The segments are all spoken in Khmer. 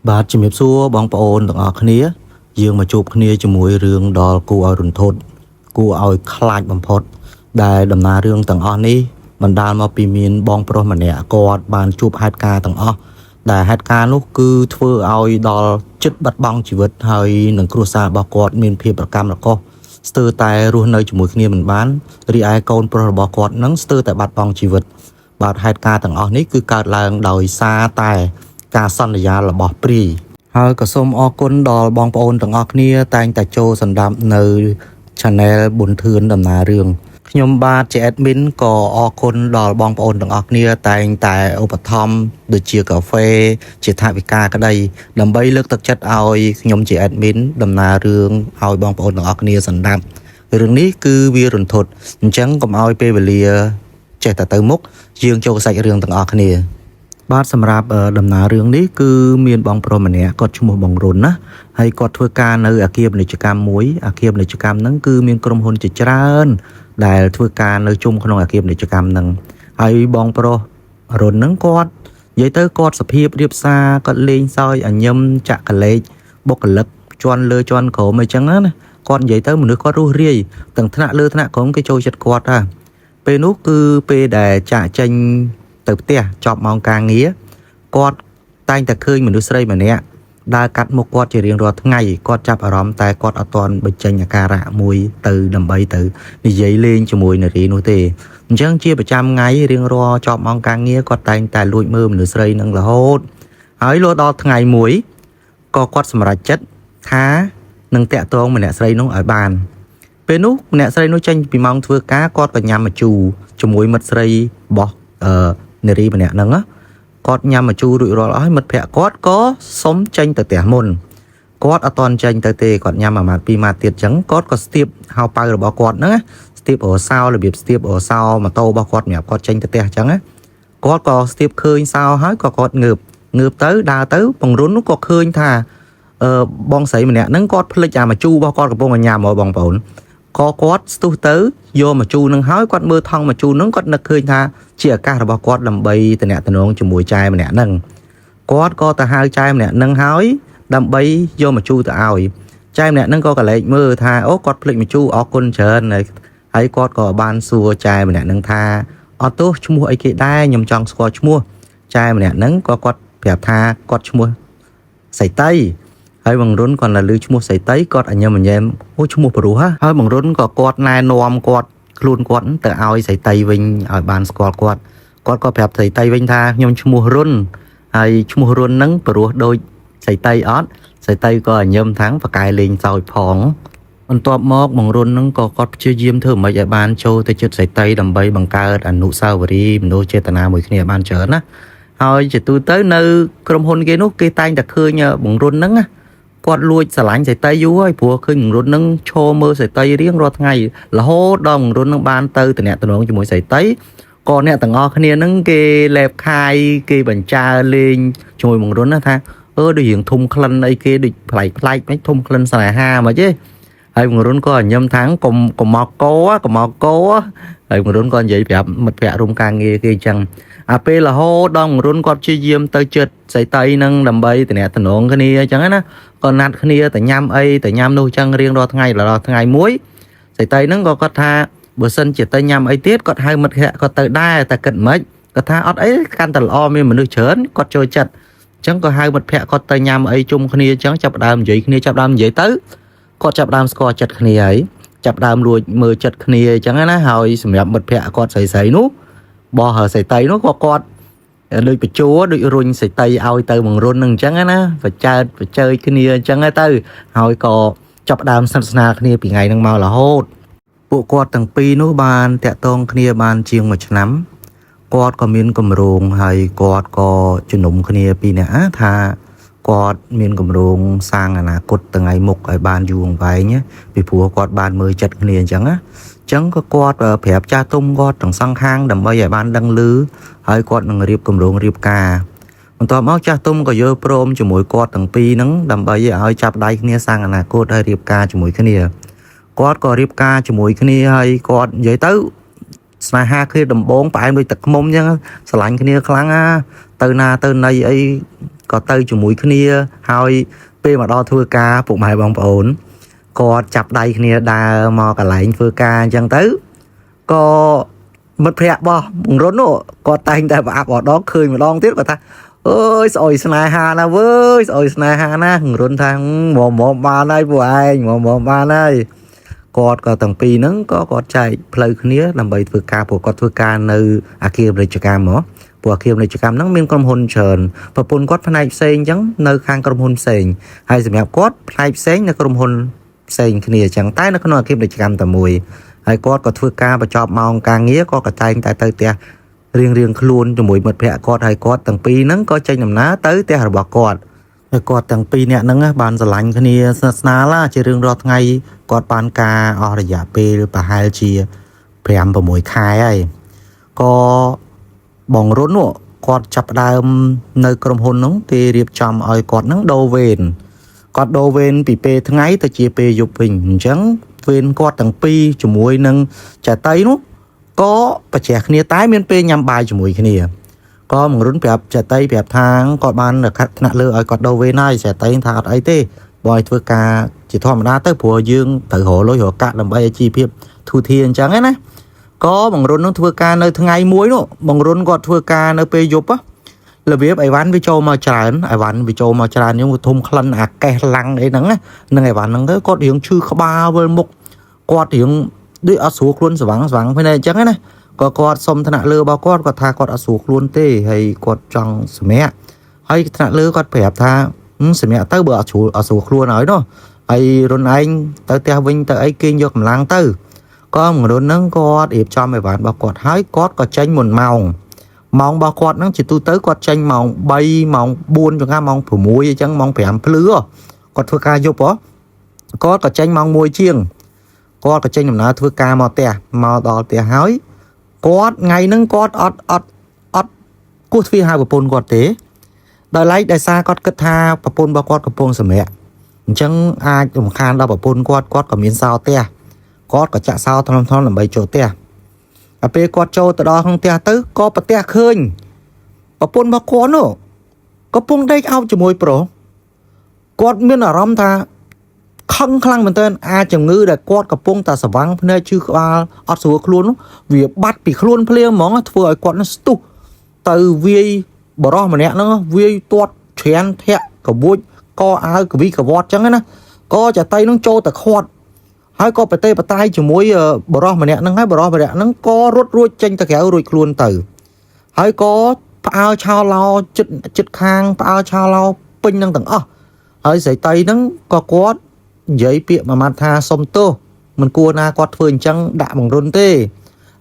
បាទជំរាបសួរបងប្អូនទាំងអស់គ្នាយើងមកជួបគ្នាជាមួយរឿងដ៏គួរឲ្យរន្ធត់គួរឲ្យខ្លាចបំផុតដែលដំណើររឿងទាំងអស់នេះបណ្ដាលមកពីមានបងប្រុសម្នាក់គាត់បានជួបហេតុការណ៍ទាំងអស់ដែលហេតុការណ៍នោះគឺធ្វើឲ្យដល់ចិត្តបាត់បង់ជីវិតហើយនឹងគ្រួសាររបស់គាត់មានភាពរកាំរកូសស្ទើរតែរស់នៅជាមួយគ្នាមិនបានរីឯកូនប្រុសរបស់គាត់នឹងស្ទើរតែបាត់បង់ជីវិតបាទហេតុការណ៍ទាំងអស់នេះគឺកើតឡើងដោយសារតែការសន្យារបស់ព្រាយហើយក៏សូមអរគុណដល់បងប្អូនទាំងអស់គ្នាតែងតែចូលសម្ដាប់នៅ Channel ប៊ុនធឿនដំណើររឿងខ្ញុំបាទជា admin ក៏អរគុណដល់បងប្អូនទាំងអស់គ្នាតែងតែឧបត្ថម្ភដូចជាកាហ្វេជាថវិកាក្តីដើម្បីលើកទឹកចិត្តឲ្យខ្ញុំជា admin ដំណើររឿងឲ្យបងប្អូនទាំងអស់គ្នាសម្ដាប់រឿងនេះគឺវារន្ធត់អញ្ចឹងកុំឲ្យពេលវេលាចេះតែទៅមុខយើងចូលសាច់រឿងទាំងអស់គ្នា បាទសម្រាប់ដំណើររឿងនេះគឺមានបងប្រុសម្នាក់គាត់ឈ្មោះបងរុនណាហើយគាត់ធ្វើការនៅអាគារពាណិជ្ជកម្មមួយអាគារពាណិជ្ជកម្មហ្នឹងគឺមានក្រុមហ៊ុនជាច្រើនដែលធ្វើការនៅជុំក្នុងអាគារពាណិជ្ជកម្មហ្នឹងហើយបងប្រុសរុនហ្នឹងគាត់និយាយទៅគាត់សភាពរៀបសារគាត់លេងសើចអញឹមចាក់កលេចបុគ្គលិកជន់លើជន់ក្រោមអីចឹងណាគាត់និយាយទៅមនុស្សគាត់រស់រាយទាំងថ្នាក់លើថ្នាក់ក្រោមគេចូលចិត្តគាត់ថាពេលនោះគឺពេលដែលចាក់ចេញទៅផ្ទះចប់ម៉ោងការងារគាត់តែងតែឃើញមនុស្សស្រីម្នាក់ដើរកាត់មុខគាត់ជារៀងរាល់ថ្ងៃគាត់ចាប់អារម្មណ៍តែគាត់អត់ទាន់បញ្ចេញអាការៈមួយទៅដើម្បីទៅនិយាយលេងជាមួយនារីនោះទេអញ្ចឹងជាប្រចាំថ្ងៃរៀងរាល់ចប់ម៉ោងការងារគាត់តែងតែលួចមើលមនុស្សស្រីនឹងរហូតហើយលុះដល់ថ្ងៃមួយក៏គាត់សម្រេចចិត្តថានឹងតាក់ទងម្នាក់ស្រីនោះឲ្យបាន ពេលនោះម្នាក់ស្រីនោះចេញពីម៉ោងធ្វើការគាត់ក៏ញ៉ាំម្ជូរជាមួយមិត្តស្រីរបស់អឺនារីម្នាក់ហ្នឹងណាគាត់ញ៉ាំម្ជូររួចរាល់អស់ហើយមិត្តភក្តិគាត់ក៏សុំចេញទៅផ្ទះមុនគាត់អត់ទាន់ចេញទៅទេគាត់ញ៉ាំមួយម៉ាត់ពីរម៉ាត់ទៀតចឹងគាត់ក៏ស្ទាបហៅប៉ៅរបស់គាត់ហ្នឹងណាស្ទាបរសោរបៀបស្ទាបរសោម៉ូតូរបស់គាត់សម្រាប់គាត់ចេញទៅផ្ទះចឹងណាគាត់ក៏ស្ទាបឃើញសោហើយក៏គាត់ងើបងើបទៅដើរទៅពង្រុននោះក៏ឃើញថាអឺបងស្រីម្នាក់ហ្នឹងគាត់ភ្លេចអាម្ជូររបស់គាត់កំពុងតែញ៉ាំហ៎បងប្អូន ក៏គាត់ស្ទុះទៅយកមកជូរនឹងហើយគាត់មើលថង់មកជូរនឹងគាត់នឹកឃើញថាជាឱកាសរបស់គាត់ដើម្បីតំណតំណងជាមួយចែម្នាក់នឹងគាត់ក៏ទៅហៅចែម្នាក់នឹងហើយដើម្បីយកមកជូរទៅឲ្យចែម្នាក់នឹងក៏កលែកមើលថាអូគាត់ភ្លេចមកជូរអរគុណច្រើនហើយហើយគាត់ក៏បានសួរចែម្នាក់នឹងថាអត់ទោសឈ្មោះអីគេដែរខ្ញុំចង់ស្គាល់ឈ្មោះចែម្នាក់នឹងក៏គាត់ប្រាប់ថាគាត់ឈ្មោះសីតី ហើយបងរុនគាត់នៅលើឈ្មោះសីតីគាត់អញញឹមអញែមអូឈ្មោះប្រុសហ่ะហើយបងរុនក៏គាត់ណែនាំគាត់ខ្លួនគាត់ទៅឲ្យសីតីវិញឲ្យបានស្គាល់គាត់គាត់ក៏ប្រាប់សីតីវិញថាខ្ញុំឈ្មោះរុនហើយឈ្មោះរុនហ្នឹងប្រុសដូចសីតីអត់សីតីក៏អញញឹមថាងបកែលេងសើចផងបន្ទាប់មកបងរុនហ្នឹងក៏គាត់ព្យាយាមធ្វើម៉េចឲ្យបានចូលទៅជិតសីតីដើម្បីបង្កើតអនុស្សាវរីយ៍មនោចេតនាមួយគ្នាឲ្យបានច្រើនណាហើយជាទូទៅនៅក្រុមហ៊ុនគេនោះគេតែងតែឃើញបងរុនហ្នឹងណា គាត់លួចស្រឡាញ់សីតីយូរហើយព្រោះឃើញងរុននឹងឈរមើលសីតីរៀងរាល់ថ្ងៃរហូតដល់ងរុននឹងបានទៅតំណតំណងជាមួយសីតីក៏អ្នកទាំងអស់គ្នានឹងគេលេបខាយគេបញ្ចើលេងជាមួយងរុនណាថាអឺដូចរៀងធំក្លិនអីគេដូចប្លែកប្លែកមិនធំក្លិនស្នេហាមកទេហើយងរុនក៏ញញឹមថាងកុំកុំមកកោកុំមកកោហើយងរុនក៏និយាយប្រាប់មិត្តភក្តិរួមការងារគេអញ្ចឹងអាពេលរហូតដល់ងរុនគាត់ព្យាយាមទៅចិត្តសីតីនឹងដើម្បីតំណតំណងគ្នាអញ្ចឹងណា ក៏ណាត់គ្នាទៅញ៉ាំអីទៅញ៉ាំនោះចឹងរៀងរាល់ថ្ងៃដល់ថ្ងៃមួយសីតីហ្នឹងក៏គាត់ថាបើសិនជាទៅញ៉ាំអីទៀតគាត់ហៅមិត្តភក្តិគាត់ទៅដែរតែគិតមិនគាត់ថាអត់អីកាន់តែល្អមានមនុស្សច្រើនគាត់ចូលចិត្តអញ្ចឹងក៏ហៅមិត្តភក្តិគាត់ទៅញ៉ាំអីជុំគ្នាអញ្ចឹងចាប់ផ្ដើមនិយាយគ្នាចាប់ផ្ដើមនិយាយទៅគាត់ចាប់ផ្ដើមស្គាល់ចិត្តគ្នាហើយចាប់ផ្ដើមលួចមើលចិត្តគ្នាអញ្ចឹងណាហើយសម្រាប់មិត្តភក្តិគាត់ស្រីៗនោះបោះសីតីនោះក៏គាត់ ដូចបញ្ជួដូចរុញសីតីឲ្យទៅបង្រុននឹងអញ្ចឹងណាបចើតបចើយគ្នាអញ្ចឹងទៅហើយក៏ចាប់ផ្ដើមស្និទ្ធស្នាលគ្នាពីថ្ងៃហ្នឹងមករហូតពួកគាត់ទាំងពីរនោះបានតាក់ទងគ្នាបានជាង1ឆ្នាំគាត់ក៏មានកម្រោងហើយគាត់ក៏ជំនុំគ្នាពីរនាក់ណាថាគាត់មានកម្រោងសាងអនាគតថ្ងៃមុខឲ្យបានយូរអង្វែងណាពីព្រោះគាត់បានមើលចិត្តគ្នាអញ្ចឹងណាអញ្ចឹងក៏គាត់ប្រាប់ចាស់ទុំគាត់ទាំងសងខាងដើម្បីឲ្យបានដឹងឮហើយគាត់នឹងរៀបគម្រោងរៀបការបន្ទាប់មកចាស់ទុំក៏យល់ព្រមជាមួយគាត់ទាំងពីរហ្នឹងដើម្បីឲ្យចាប់ដៃគ្នាសាងអនាគតហើយរៀបការជាមួយគ្នាគាត់ក៏រៀបការជាមួយគ្នាហើយគាត់និយាយទៅស្នេហាគ្នាដំបងផ្អែមដូចទឹកឃ្មុំអញ្ចឹងស្រឡាញ់គ្នាខ្លាំងណាទៅណាទៅណីអី ក៏ទៅជាមួយគ្នាហើយពេលមកដល់ធ្វើការពុកម៉ែបងប្អូនគាត់ចាប់ដៃគ្នាដើរមកកន្លែងធ្វើការអញ្ចឹងទៅក៏មិត្តភ័ក្តិរបស់បងរុននោះគាត់តែងតែប្រអាប់អដងឃើញម្ដងទៀតគាត់ថាអើយស្អុយស្នេហាណាស់វើយស្អុយស្នេហាណាស់រុនថាមមបានហើយពួកឯងមមបានហើយគាត់ក៏ទាំងពីរហ្នឹងក៏គាត់ចែកផ្លូវគ្នាដើម្បីធ្វើការព្រោះគាត់ធ្វើការនៅអាគារពាណិជ្ជកម្មហ៎ព្រោះអាគារពាណិជ្ជកម្មហ្នឹងមានក្រុមហ៊ុនច្រើនប្រពន្ធគាត់ផ្នែកផ្សេងអញ្ចឹងនៅខាងក្រុមហ៊ុនផ្សេងហើយសម្រាប់គាត់ផ្នែកផ្សេងនៅក្រុមហ៊ុនផ្សេងគ្នាអញ្ចឹងតែនៅក្នុងអាគារពាណិជ្ជកម្មតែមួយហើយគាត់ក៏ធ្វើការបញ្ចប់ម៉ោងការងារគាត់ក៏តែងតែទៅផ្ទះ រៀងរៀងខ្លួនជាមួយមិត្តភ័ក្តិគាត់ហើយគាត់ទាំងពីរហ្នឹងក៏ចេញដំណើរទៅផ្ទះរបស់គាត់ហើយគាត់ទាំងពីរនាក់ហ្នឹងណាបានស្រឡាញ់គ្នាស្និទ្ធស្នាលណាជារឿងរាល់ថ្ងៃគាត់បានការអស់រយៈពេលប្រហែលជា5 6ខែហើយក៏បងរុននោះគាត់ចាប់ផ្ដើមនៅក្រុមហ៊ុនហ្នឹងគេរៀបចំឲ្យគាត់ហ្នឹងដូរវេនគាត់ដូរវេនពីពេលថ្ងៃទៅជាពេលយប់វិញអញ្ចឹងវេនគាត់ទាំងពីរជាមួយនឹងចតីនោះ ក៏ប្រជែកគ្នាតែមានពេលញ៉ាំបាយជាមួយគ្នាក៏មង្រុនប្រាប់ចតីប្រាប់ថាគាត់បានថ្នាក់លើឲ្យគាត់ដូរវេនហើយចតីថាអត់អីទេបើឲ្យធ្វើការជាធម្មតាទៅព្រោះយើងត្រូវរកលុយរកកាក់ដើម្បីឲ្យជីវភាពធូរធារអញ្ចឹងឯណាក៏មង្រុននឹងធ្វើការនៅថ្ងៃមួយនោះមង្រុនគាត់ធ្វើការនៅពេលយប់របៀបអីវ៉ាន់វាចូលមកច្រើនអីវ៉ាន់វាចូលមកច្រើនយើងវាធំក្លិនអាកេះឡាំងអីហ្នឹងណានឹងអីវ៉ាន់ហ្នឹងទៅគាត់រៀងឈឺក្បាលវិលមុខគាត់រៀងដូចអត់ស្រួលខ្លួនស្វាងស្វាងភ្នែកអញ្ចឹងណាក៏គាត់សុំថ្នាក់លើរបស់គាត់គាត់ថាគាត់អត់ស្រួលខ្លួនទេហើយគាត់ចង់សម្រាកហើយថ្នាក់លើគាត់ប្រាប់ថាសម្រាកទៅបើអត់ស្រួលអត់ស្រួលខ្លួនហើយនោះហើយរុនឯងទៅផ្ទះវិញទៅអីគេងយកកម្លាំងទៅក៏មរុនហ្នឹងគាត់រៀបចំអីវ៉ាន់របស់គាត់ហើយគាត់ក៏ចេញមុនម៉ោងម៉ោងរបស់គាត់ហ្នឹងជាទូទៅគាត់ចេញម៉ោង3ម៉ោង4ចង្កាម៉ោង6អញ្ចឹងម៉ោង5ភ្លឺគាត់ធ្វើការយប់ហ៎គាត់ក៏ចេញម៉ោង1ជាងគាត់ក៏ចេញដំណើរធ្វើការមកផ្ទះមកដល់ផ្ទះហើយគាត់ថ្ងៃហ្នឹងគាត់អត់អត់អត់គោះទ្វារហៅប្រពន្ធគាត់ទេដោយឡែកដោយសារគាត់គិតថាប្រពន្ធរបស់គាត់កំពុងសម្រាកអញ្ចឹងអាចរំខានដល់ប្រពន្ធគាត់គាត់ក៏មានសោផ្ទះគាត់ក៏ចាក់សោថ្នមថ្នមដើម្បីចូលផ្ទះដល់ពេលគាត់ចូលទៅដល់ក្នុងផ្ទះទៅក៏ប្រទះឃើញប្រពន្ធរបស់គាត់នោះកំពុងដេកអោបជាមួយប្រុសគាត់មានអារម្មណ៍ថាខឹងខ្លាំងមែនទែនអាចជំងឺដែលគាត់កំពុងតែស្វាំងភ្នែកឈឺក្បាលអត់ស្រួលខ្លួននោះវាបាត់ពីខ្លួនភ្លាមហ្មងធ្វើឲ្យគាត់នឹងស្ទុះទៅវាយបរោះម្នាក់ហ្នឹងវាយទាត់ច្រានធាក់កវួចកអាវកវីកវត្តចឹងណាក៏ចតីនឹងចូលទៅខាត់ហើយក៏ប្រទេសបតាយជាមួយបរោះម្នាក់ហ្នឹងហើយបរោះម្នាក់ហ្នឹងក៏រត់រួចចេញទៅក្រៅរួចខ្លួនទៅហើយក៏ផ្អើលឆោឡោចិត្តចិត្តខាងផ្អើលឆោឡោពេញនឹងទាំងអស់ហើយស្រីតីហ្នឹងក៏គាត់និយាយពាក្យមួយម៉ាត់ថាសុំទោសមិនគួរណាគាត់ធ្វើអញ្ចឹងដាក់បង្រុនទេ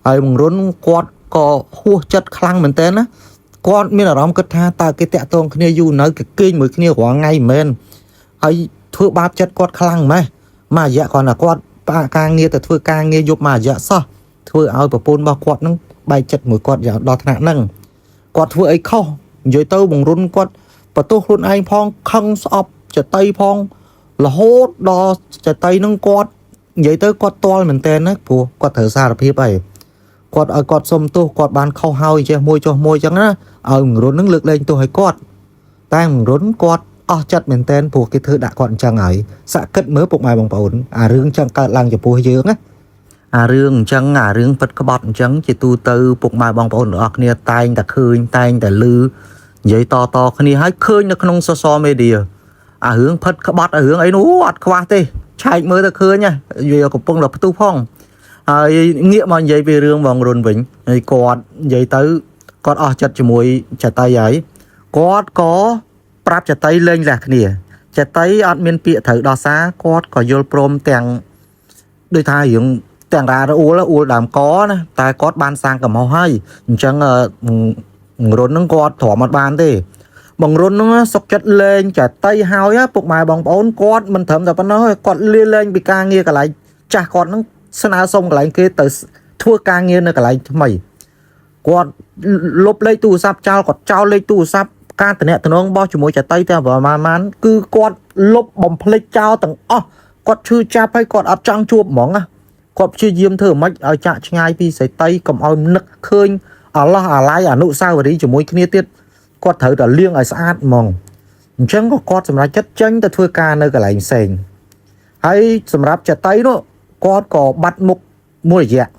ហើយបង្រុនគាត់ក៏ហួសចិត្តខ្លាំងមែនទែនណាគាត់មានអារម្មណ៍គិតថាតើគេតាក់ទងគ្នាយូរនៅគេគេងមួយគ្នារាល់ថ្ងៃមិនមែនហើយធ្វើបាបចិត្តគាត់ខ្លាំងម៉េះមួយរយៈគ្រាន់តែគាត់ផ្អាកការងារទៅធ្វើការងារយប់មួយរយៈសោះធ្វើឲ្យប្រពន្ធរបស់គាត់នឹងបែកចិត្តមួយគាត់យ៉ាងដល់ថ្នាក់ហ្នឹងគាត់ធ្វើអីខុសនិយាយទៅបង្រុនគាត់បន្ទោសខ្លួនឯងផងខឹងស្អប់ចតីផងរហូតដល់ចតីនឹងគាត់និយាយទៅគាត់តល់មែនតើណាព្រោះគាត់ត្រូវសារភាពហើយគាត់ឲ្យគាត់សុំទោសគាត់បានខុសហើយចេះមួយចុះមួយចឹងណាឲ្យបង្រុននឹងលើកលែងទោសឲ្យគាត់តែបង្រុនគាត់អស់ចិត្តមែនតើព្រោះគេធ្វើដាក់គាត់អញ្ចឹងហើយសាក់គិតមើលពុកម៉ែបងប្អូនអារឿងចឹងកើតឡើងចំពោះយើងណាអារឿងអញ្ចឹងអារឿងពិតក្បត់អញ្ចឹងជាទូទៅពុកម៉ែបងប្អូនទាំងអស់គ្នាតែងតែឃើញតែងតែឮនិយាយតតគ្នាហើយឃើញនៅក្នុង social media អារឿងផិតក្បត់អារឿងអីនោះអត់ខ្វះទេឆែកមើលទៅឃើញណាវាកំពុងតែផ្ទុះផងហើយងាកមកនិយាយពីរឿងបងរុនវិញហើយគាត់និយាយទៅគាត់អស់ចិត្តជាមួយចតីហើយគាត់ក៏ប្រាប់ចតីលែងលះគ្នាចតីអត់មានពាក្យត្រូវដោះសារគាត់ក៏យល់ព្រមទាំងដូចថារឿងទាំងរ៉ារអួលអួលដើមកណាតែគាត់បានសាងកំហុសហើយអញ្ចឹងរុននឹងគាត់ទ្រាំអត់បានទេបងរុនហ្នឹងសុកចិត្តលែងចតីហើយពុកម៉ែបងប្អូនគាត់មិនត្រឹមតែប៉ុណ្ណោះគាត់លាលែងពីការងារកន្លែងចាស់គាត់ហ្នឹងស្នើសុំកន្លែងគេទៅធ្វើការងារនៅកន្លែងថ្មីគាត់លុបលេខទូរស័ព្ទចោលគាត់ចោលលេខទូរស័ព្ទការតំណតំណងរបស់ជាមួយចតីទាំងប្រហែលគឺគាត់លុបបំភ្លេចចោលទាំងអស់គាត់ឈឺចាប់ហើយគាត់អត់ចង់ជួបហ្មងណាគាត់ព្យាយាមធ្វើម៉េចឲ្យចាក់ឆ្ងាយពីសីតីកុំឲ្យនឹកឃើញអាឡោះអាឡៃអនុស្សាវរីយ៍ជាមួយគ្នាទៀតគាត់ត្រូវតែលាងឲ្យស្អាតហ្មង អញ្ចឹងក៏គាត់សម្រេចចិត្តចេញទៅធ្វើការនៅកន្លែងផ្សេងហើយសម្រាប់ចតីនោះគាត់ក៏បាត់មុខមួយរយៈ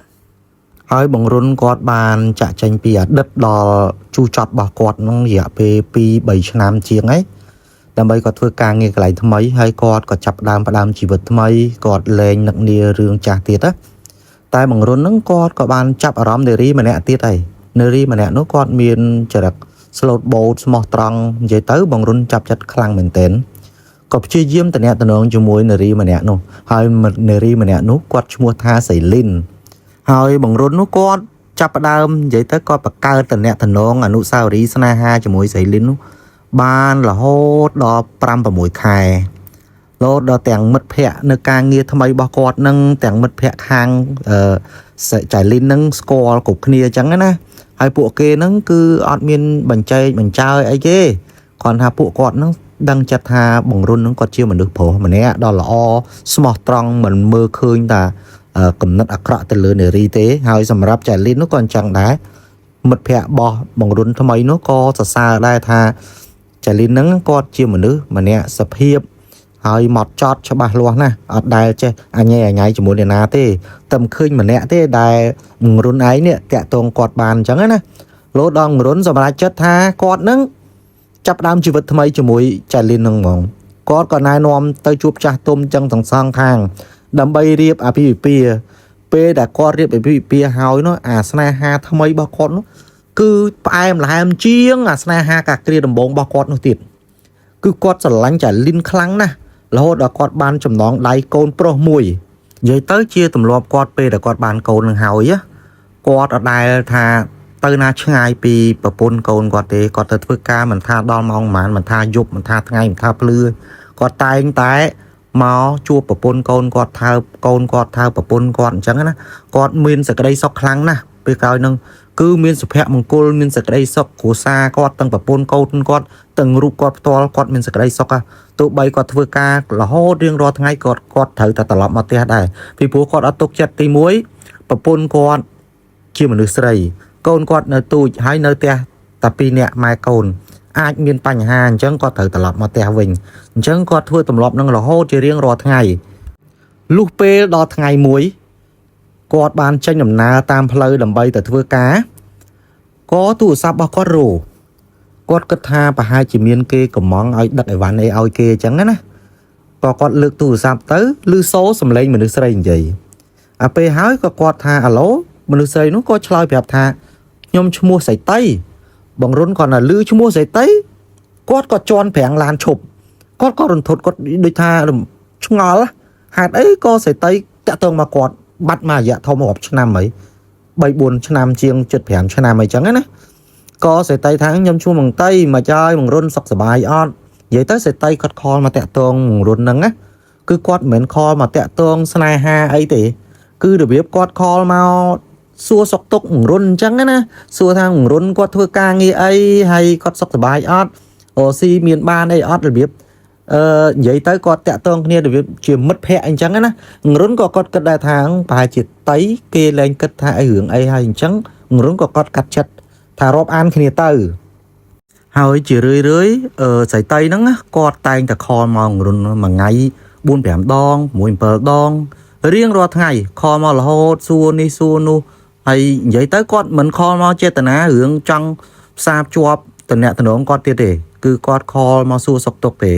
ហើយបងរុនគាត់បានចាក់ចេញពីអតីតដល់ជូរចត់របស់គាត់នឹងរយៈពេល2 3ឆ្នាំជាងហើយដើម្បីគាត់ធ្វើការងារកន្លែងថ្មីហើយគាត់ក៏ចាប់ផ្ដើមផ្ដើមជីវិតថ្មីគាត់លែងនឹកនារឿងចាស់ទៀតណាតែបងរុនហ្នឹងគាត់ក៏បានចាប់អារម្មណ៍នារីម្នាក់ទៀតហើយនារីម្នាក់នោះគាត់មានចរិត slow boat ស្មោះត្រង់និយាយទៅបងរុនចាប់ចិត្តខ្លាំងមែនទែនក៏ព្យាយាមតំណតំណងជាមួយនារីម្នាក់នោះហើយនារីម្នាក់នោះគាត់ឈ្មោះថាសៃលីនហើយបងរុននោះគាត់ចាប់ផ្ដើមនិយាយទៅគាត់បង្កើតតំណតំណងអនុស្សាវរីយ៍ស្នេហាជាមួយសៃលីននោះបានរហូតដល់5 6ខែរហូតដល់ទាំងមិត្តភ័ក្តិនៅការងារថ្មីរបស់គាត់នឹងទាំងមិត្តភ័ក្តិខាងអឺចៃលីននឹងស្គាល់គ្រប់គ្នាអញ្ចឹងណា ហើយពួកគេហ្នឹងគឺអត់មានបញ្ចែកបញ្ចើយអីទេគ្រាន់ថាពួកគាត់ហ្នឹងដឹងចិត្តថាបងរុនហ្នឹងគាត់ជាមនុស្សប្រុសម្នាក់ដ៏ល្អស្មោះត្រង់មិនមើលឃើញថាគំនិតអាក្រក់ទៅលើនារីទេហើយសម្រាប់ចៃលីននោះក៏អញ្ចឹងដែរមិត្តភ័ក្តិរបស់បងរុនថ្មីនោះក៏សរសើរដែរថាចៃលីនហ្នឹងគាត់ជាមនុស្សម្នាក់សភាពហើយមកចត់ច្បាស់លាស់ណាស់អត់ដែលចេះអញញ៉ៃជាមួយអ្នកណាទេតែមិនឃើញម្នាក់ទេដែលបងរុនឯងនេះតាក់ទងគាត់បានអញ្ចឹងណាលោដល់បងរុនសម្រេចចិត្តថាគាត់នឹងចាប់ផ្ដើមជីវិតថ្មីជាមួយចៃលីនហ្នឹងហ្មងគាត់ក៏ណែនាំទៅជួបចាស់ទុំចឹងទាំងសងខាងដើម្បីរៀបអាពាហ៍ពិពាហ៍ពេលដែលគាត់រៀបអាពាហ៍ពិពាហ៍ហើយនោះអាស្នេហាថ្មីរបស់គាត់នោះគឺផ្អែមល្ហែមជាងអាស្នេហាកាគ្រាដំបូងរបស់គាត់នោះទៀតគឺគាត់ស្រឡាញ់ចៃលីនខ្លាំងណាស់រហូតដល់គាត់បានចំណងដៃកូនប្រុសមួយនិយាយទៅជាទម្លាប់គាត់ពេលដែលគាត់បានកូននឹងហើយគាត់អត់ដែលថាទៅណាឆ្ងាយពីប្រពន្ធកូនគាត់ទេគាត់ទៅធ្វើការមិនថាដល់ម៉ោងប៉ុន្មានមិនថាយប់មិនថាថ្ងៃមិនថាភ្លឺគាត់តែងតែមកជួបប្រពន្ធកូនគាត់ថើបកូនគាត់ថើបប្រពន្ធគាត់អញ្ចឹងណាគាត់មានសក្តីសុខខ្លាំងណាស់ពេលក្រោយនឹងគឺមានសុភមង្គលមានសក្តីសុខគ្រួសារគាត់ទាំងប្រពន្ធកូនគាត់ទាំងរូបគាត់ផ្ទាល់គាត់មានសក្តីសុខទោះបីគាត់ធ្វើការរហូតរៀងរាល់ថ្ងៃគាត់គាត់ត្រូវតែត្រឡប់មកផ្ទះដែរពីព្រោះគាត់អត់ទុកចិត្តទី1ប្រពន្ធគាត់ជាមនុស្សស្រីកូនគាត់នៅទូចហើយនៅផ្ទះតែពីរនាក់ម៉ែកូនអាចមានបញ្ហាអញ្ចឹងគាត់ត្រូវត្រឡប់មកផ្ទះវិញអញ្ចឹងគាត់ធ្វើទម្លាប់នឹងរហូតជារៀងរាល់ថ្ងៃលុះពេលដល់ថ្ងៃមួយគាត់បានចេញដំណើរតាមផ្លូវដើម្បីទៅធ្វើការក៏ទូរស័ព្ទរបស់គាត់រោគាត់គិតថាប្រហែលជាមានគេកំងឲ្យដឹកអីវ៉ាន់អីឲ្យគេអញ្ចឹងណាក៏គាត់លើកទូរស័ព្ទទៅឮសូរសំឡេងមនុស្សស្រីនិយាយអាពេលហើយក៏គាត់ថាអាឡូមនុស្សស្រីនោះក៏ឆ្លើយប្រាប់ថាខ្ញុំឈ្មោះសៃតីបងរុនគាត់ណាឮឈ្មោះសៃតីគាត់ក៏ជន់ប្រាំងឡានឈប់គាត់ក៏រន្ធត់គាត់ដូចថាឆ្ងល់ហេតុអីក៏សៃតីតាក់ទងមកគាត់បាត់មួយរយៈធំរាប់ឆ្នាំហើយ3 4ឆ្នាំជាង75ឆ្នាំអីចឹងណាក៏សៃតីថាខ្ញុំឈ្មោះមង្តីមកចើយបងរុនសុខសប្បាយអត់និយាយទៅសៃតីគាត់ខលមកតាក់ទងបងរុនហ្នឹងណាគឺគាត់មិនមែនខលមកតាក់ទងស្នេហាអីទេគឺរបៀបគាត់ខលមកសួរសុខទុក្ខបងរុនអញ្ចឹងណាសួរថាបងរុនគាត់ធ្វើការងារអីហើយគាត់សុខសប្បាយអត់អូស៊ីមានបានអីអត់របៀបអឺនិយាយទៅគាត់តាក់ទងគ្នារបៀបជាមិត្តភ័ក្តិអញ្ចឹងណាងរុនក៏គាត់គិតដែរថាប្រហែលជាតៃគេលែងគិតថាអីរឿងអីហើយអញ្ចឹងងរុនក៏គាត់កាត់ចិត្តថារាប់អានគ្នាទៅហើយជារឿយរឿយអឺសៃតៃហ្នឹងគាត់តែងតែខលមកងរុនមួយថ្ងៃ4 5ដង6 7ដងរៀងរាល់ថ្ងៃខលមករហូតសួរនេះសួរនោះហើយនិយាយទៅគាត់មិនខលមកចេតនារឿងចង់ផ្សារភ្ជាប់តំណតំណងគាត់ទៀតទេគឺគាត់ខលមកសួរសុខទុក្ខទេ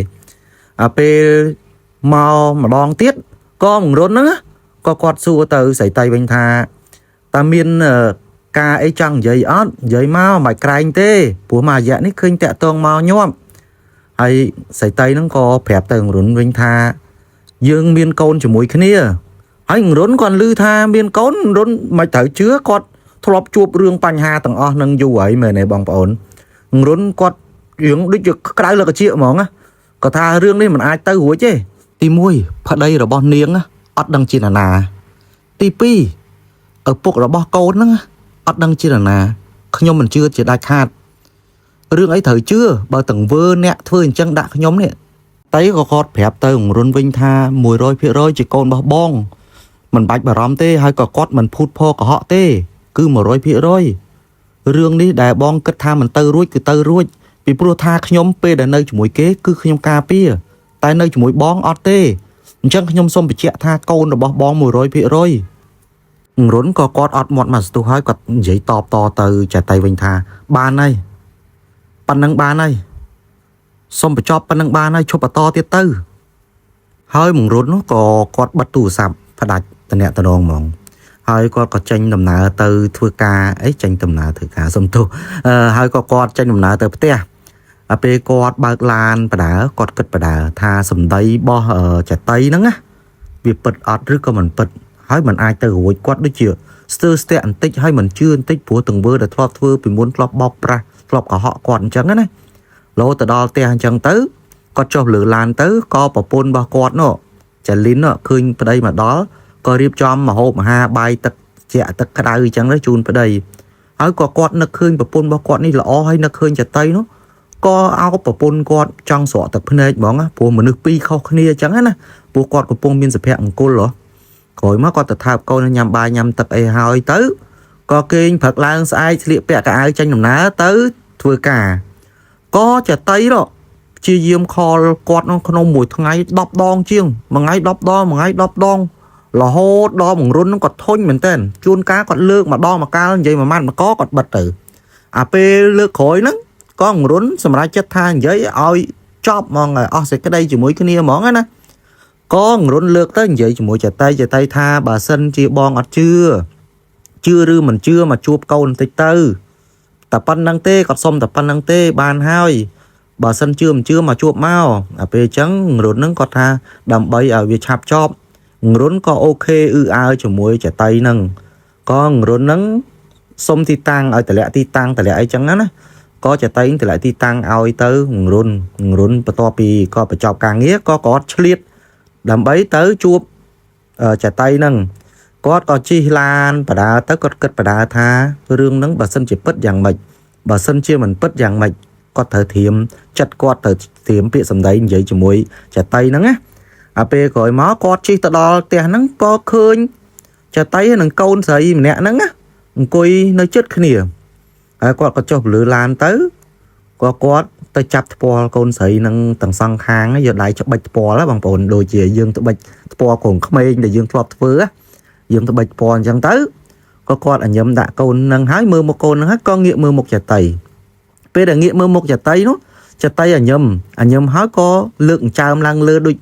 អាពេលមកម្ដងទៀតក៏មរុនហ្នឹងក៏គាត់សួរទៅស្រីតៃវិញថាតើមានការអីចង់និយាយអត់និយាយមកមិនក្រែងទេព្រោះមួយរយៈនេះឃើញតាក់ទងមកញាប់ហើយស្រីតៃហ្នឹងក៏ប្រាប់ទៅរុនវិញថាយើងមានកូនជាមួយគ្នាហើយរុនគាត់ឮថាមានកូនរុនមិនត្រូវជឿគាត់ធ្លាប់ជួបរឿងបញ្ហាទាំងអស់នឹងយូរហើយមែនទេបងប្អូនរុនគាត់រឿងដូចជាក្តៅលើកជាហ្មងណាគាត់ថារឿងនេះមិនអាចទៅរួចទេទី1ប្តីរបស់នាងអត់ដឹងជានរណាទី2ឪពុករបស់កូនហ្នឹងអត់ដឹងជានរណាខ្ញុំមិនជឿជាដាច់ខាតរឿងអីត្រូវជឿបើទាំងវើអ្នកធ្វើអញ្ចឹងដាក់ខ្ញុំនេះតៃក៏គាត់ប្រាប់ទៅរុនវិញថា100%ជាកូនរបស់បងមិនបាច់បារម្ភទេហើយក៏គាត់មិនភូតភរកុហកទេគឺ100%រឿងនេះដែលបងគិតថាមិនទៅរួចគឺទៅរួចពី ពីព្រោះថាខ្ញុំពេលដែលនៅជាមួយគេគឺខ្ញុំការពារតែនៅជាមួយបងអត់ទេអញ្ចឹងខ្ញុំសូមបញ្ជាក់ថាកូនរបស់បង100%រុនក៏គាត់អត់មាត់មកស្ទុះហើយគាត់និយាយតបតទៅចតីវិញថាបានហើយប៉ុណ្ណឹងបានហើយសូមបញ្ចប់ប៉ុណ្ណឹងបានហើយឈប់បន្តទៀតទៅ ហើយមង្រុននោះក៏គាត់បិទទូរស័ព្ទផ្ដាច់តំណតំណងហ្មងហើយគាត់ក៏ចេញដំណើរទៅធ្វើការអីចេញដំណើរធ្វើការសំទោសអឺហើយក៏គាត់ចេញដំណើរទៅផ្ទះដល់ពេលគាត់បើកឡានបដើគាត់គិតបដើថាសម្ដីរបស់ចតីហ្នឹងណាវាពិតអត់ឬក៏មិនពិតហើយมันអាចទៅរួចគាត់ដូចជាស្ទើរស្ទាក់បន្តិចហើយមិនជឿបន្តិចព្រោះទង្វើដែលធ្លាប់ធ្វើពីមុនធ្លាប់បោកប្រាស់ធ្លាប់កុហកគាត់អញ្ចឹងណាលោទៅដល់ផ្ទះអញ្ចឹងទៅគាត់ចុះលើឡានទៅក៏ប្រពន្ធរបស់គាត់នោះចាលីននោះឃើញប្តីមកដល់ក៏រៀបចំម្ហូបអាហារបាយទឹកជាក់ទឹកក្តៅអញ្ចឹងទៅជូនប្តីហើយក៏គាត់នឹកឃើញប្រពន្ធរបស់គាត់នេះល្អហើយនឹកឃើញចតីនោះក៏អោបប្រពន្ធគាត់ចង់ស្រក់ទឹកភ្នែកហ្មងណាព្រោះមនុស្សពីរខុសគ្នាអញ្ចឹងណាព្រោះគាត់កំពុងមានសុភមង្គលហ៎ក្រោយមកគាត់ទៅថើបកូនញ៉ាំបាយញ៉ាំទឹកអីហើយទៅក៏គេងព្រឹកឡើងស្អែកស្លៀកពាក់កៅអៅចេញដំណើរទៅធ្វើការក៏ចតីនោះព្យាយាមខលគាត់ក្នុងមួយថ្ងៃ10ដងជាងមួយថ្ងៃ10ដងមួយថ្ងៃ10ដងរហូតដល់បង្រុនហ្នឹងគាត់ធុញមែនតើជួនកាលគាត់លើកម្ដងមកកាលនិយាយមួយម៉ាត់មកកគាត់បិទទៅអាពេលលើកក្រោយហ្នឹងក៏បង្រុនសម្រាប់ចិត្តថានិយាយឲ្យចប់ហ្មងឲ្យអស់សេចក្តីជាមួយគ្នាហ្មងណាក៏ង្រុនលើកទៅនិយាយជាមួយចតីចតីថាបើសិនជាបងអត់ជឿជឿឬមិនជឿមកជួបកូនបន្តិចទៅតែប៉ុណ្្នឹងទេគាត់សុំតែប៉ុណ្្នឹងទេបានហើយបើសិនជឿមិនជឿមកជួបមកអាពេលអញ្ចឹងង្រុនហ្នឹងគាត់ថាដើម្បីឲ្យវាឆាប់ចប់ង្រុនក៏អូខេអ៊ឺអើជាមួយចតីហ្នឹងក៏ង្រុនហ្នឹងសុំទីតាំងឲ្យតម្លាក់ទីតាំងតម្លាក់អីចឹងណាក៏ចតីតម្លាក់ទីតាំងឲ្យទៅង្រុនង្រុនបន្ទាប់ពីក៏បញ្ចប់ការងារក៏គាត់ឆ្លៀតដើម្បីទៅជួបចតីហ្នឹងគាត់ក៏ជិះឡានបដាទៅគាត់គិតបដាថារឿងហ្នឹងបើសិនជាពិតយ៉ាងម៉េចបើសិនជាមិនពិតយ៉ាងម៉េចគាត់ត្រូវត្រៀមចិត្តគាត់ត្រូវត្រៀមពាក្យសម្ដីនិយាយជាមួយចតីហ្នឹងណាអាពេលក្រោយមកគាត់ជិះទៅដល់ផ្ទះហ្នឹងក៏ឃើញចតីនិងកូនស្រីម្នាក់ហ្នឹងណាអង្គុយនៅជិតគ្នាហើយគាត់ក៏ចុះពលឺឡានទៅក៏គាត់ទៅចាប់ថ្ពាល់កូនស្រីនឹងទាំងសងខាងយកដៃច្បិចថ្ពាល់បងប្អូនដូចជាយើងត្បិចថ្ពាល់កូនក្មេងដែលយើងធ្លាប់ធ្វើយើងត្បិចថ្ពាល់អញ្ចឹងទៅក៏គាត់អញញឹមដាក់កូននឹងហើយមើលមុខកូននឹងហើយក៏ងាកមើលមុខចតីពេលដែលងាកមើលមុខចតីនោះចតីអញញឹមអញញឹមហើយក៏លើកអញ្ចើមឡើងលើដូច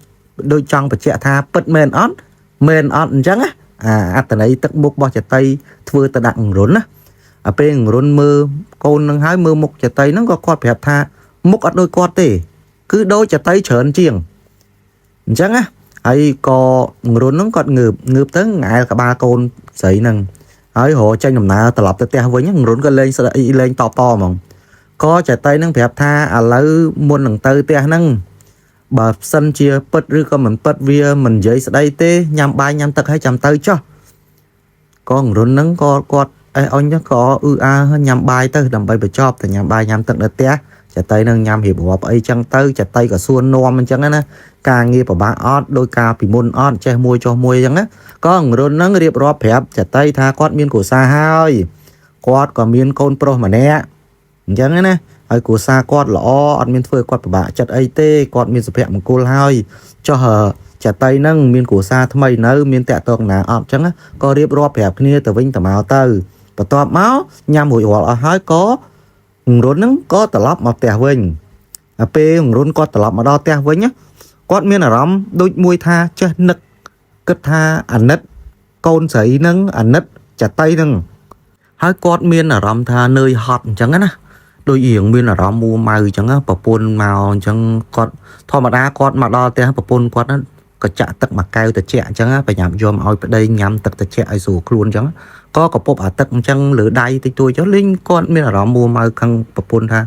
ដូចចង់បញ្ជាក់ថាពិតមែនអត់មែនអត់អញ្ចឹងណាអាអត្តន័យទឹកមុខរបស់ចតីធ្វើទៅដាក់អង្រុនណាអាពេលអង្រុនមើលកូននឹងហើយមើលមុខចតីហ្នឹងក៏គាត់ប្រាប់ថាមុខអត់ដូចគាត់ទេគឺដូចចតីច្រើនជាងអញ្ចឹងណាហើយក៏អង្រុនហ្នឹងគាត់ងើបងើបទៅងែលក្បាលកូនស្រីហ្នឹងហើយរកចេញដំណើរត្រឡប់ទៅផ្ទះវិញអង្រុនក៏លេងស្ដីលេងតបតហ្មងក៏ចតីហ្នឹងប្រាប់ថាឥឡូវមុននឹងទៅផ្ទះហ្នឹងបើសិនជាពិតឬក៏មិនពិតវាមិននិយាយស្ដីទេញ៉ាំបាយញ៉ាំទឹកហើយចាំទៅចុះក៏អង្រុនហ្នឹងក៏គាត់អេអុញក៏អ៊ឺអើញ៉ាំបាយទៅដើម្បីបញ្ចប់តែញ៉ាំបាយញ៉ាំទឹកនៅផ្ទះចតីនឹងញ៉ាំរៀបរាប់អីចឹងទៅចតីក៏សួរនាំអញ្ចឹងណាការងារពិបាកអត់ដោយការពីមុនអត់ចេះមួយចុះមួយអញ្ចឹងណាក៏អង្រុននឹងរៀបរាប់ប្រាប់ចតីថាគាត់មានគ្រួសារហើយគាត់ក៏មានកូនប្រុសម្នាក់អញ្ចឹងណាហើយគ្រួសារគាត់ល្អអត់មានធ្វើគាត់ពិបាកចិត្តអីទេគាត់មានសុភមង្គលហើយចុះចតីនឹងមានគ្រួសារថ្មីនៅមានតាក់ទងណាអត់អញ្ចឹងក៏រៀបរាប់ប្រាប់គ្នាទៅវិញទៅមកទៅបន្ទាប់មកញ៉ាំរួចរាល់អស់ហើយក៏អង្រុនហ្នឹងក៏ត្រឡប់មកផ្ទះវិញដល់ពេលអង្រុនគាត់ត្រឡប់មកដល់ផ្ទះវិញគាត់មានអារម្មណ៍ដូចមួយថាចេះនឹកគិតថាអាណិតកូនស្រីនឹងអាណិតចតីនឹងហើយគាត់មានអារម្មណ៍ថានឿយហត់អញ្ចឹងណាដូចរៀងមានអារម្មណ៍មួម៉ៅអញ្ចឹងប្រពន្ធមកអញ្ចឹងគាត់ធម្មតាគាត់មកដល់ផ្ទះប្រពន្ធគាត់ក៏ចាក់ទឹកមួយកែវត្រជាក់អញ្ចឹងប្រញាប់យកមកឲ្យប្តីញ៉ាំទឹកត្រជាក់ឲ្យស្រួលខ្លួនអញ្ចឹងក៏កពប់អាទឹកអញ្ចឹងលើដៃតិចតួចចុះលេងគាត់មានអារម្មណ៍មួម៉ៅខឹងប្រពន្ធថា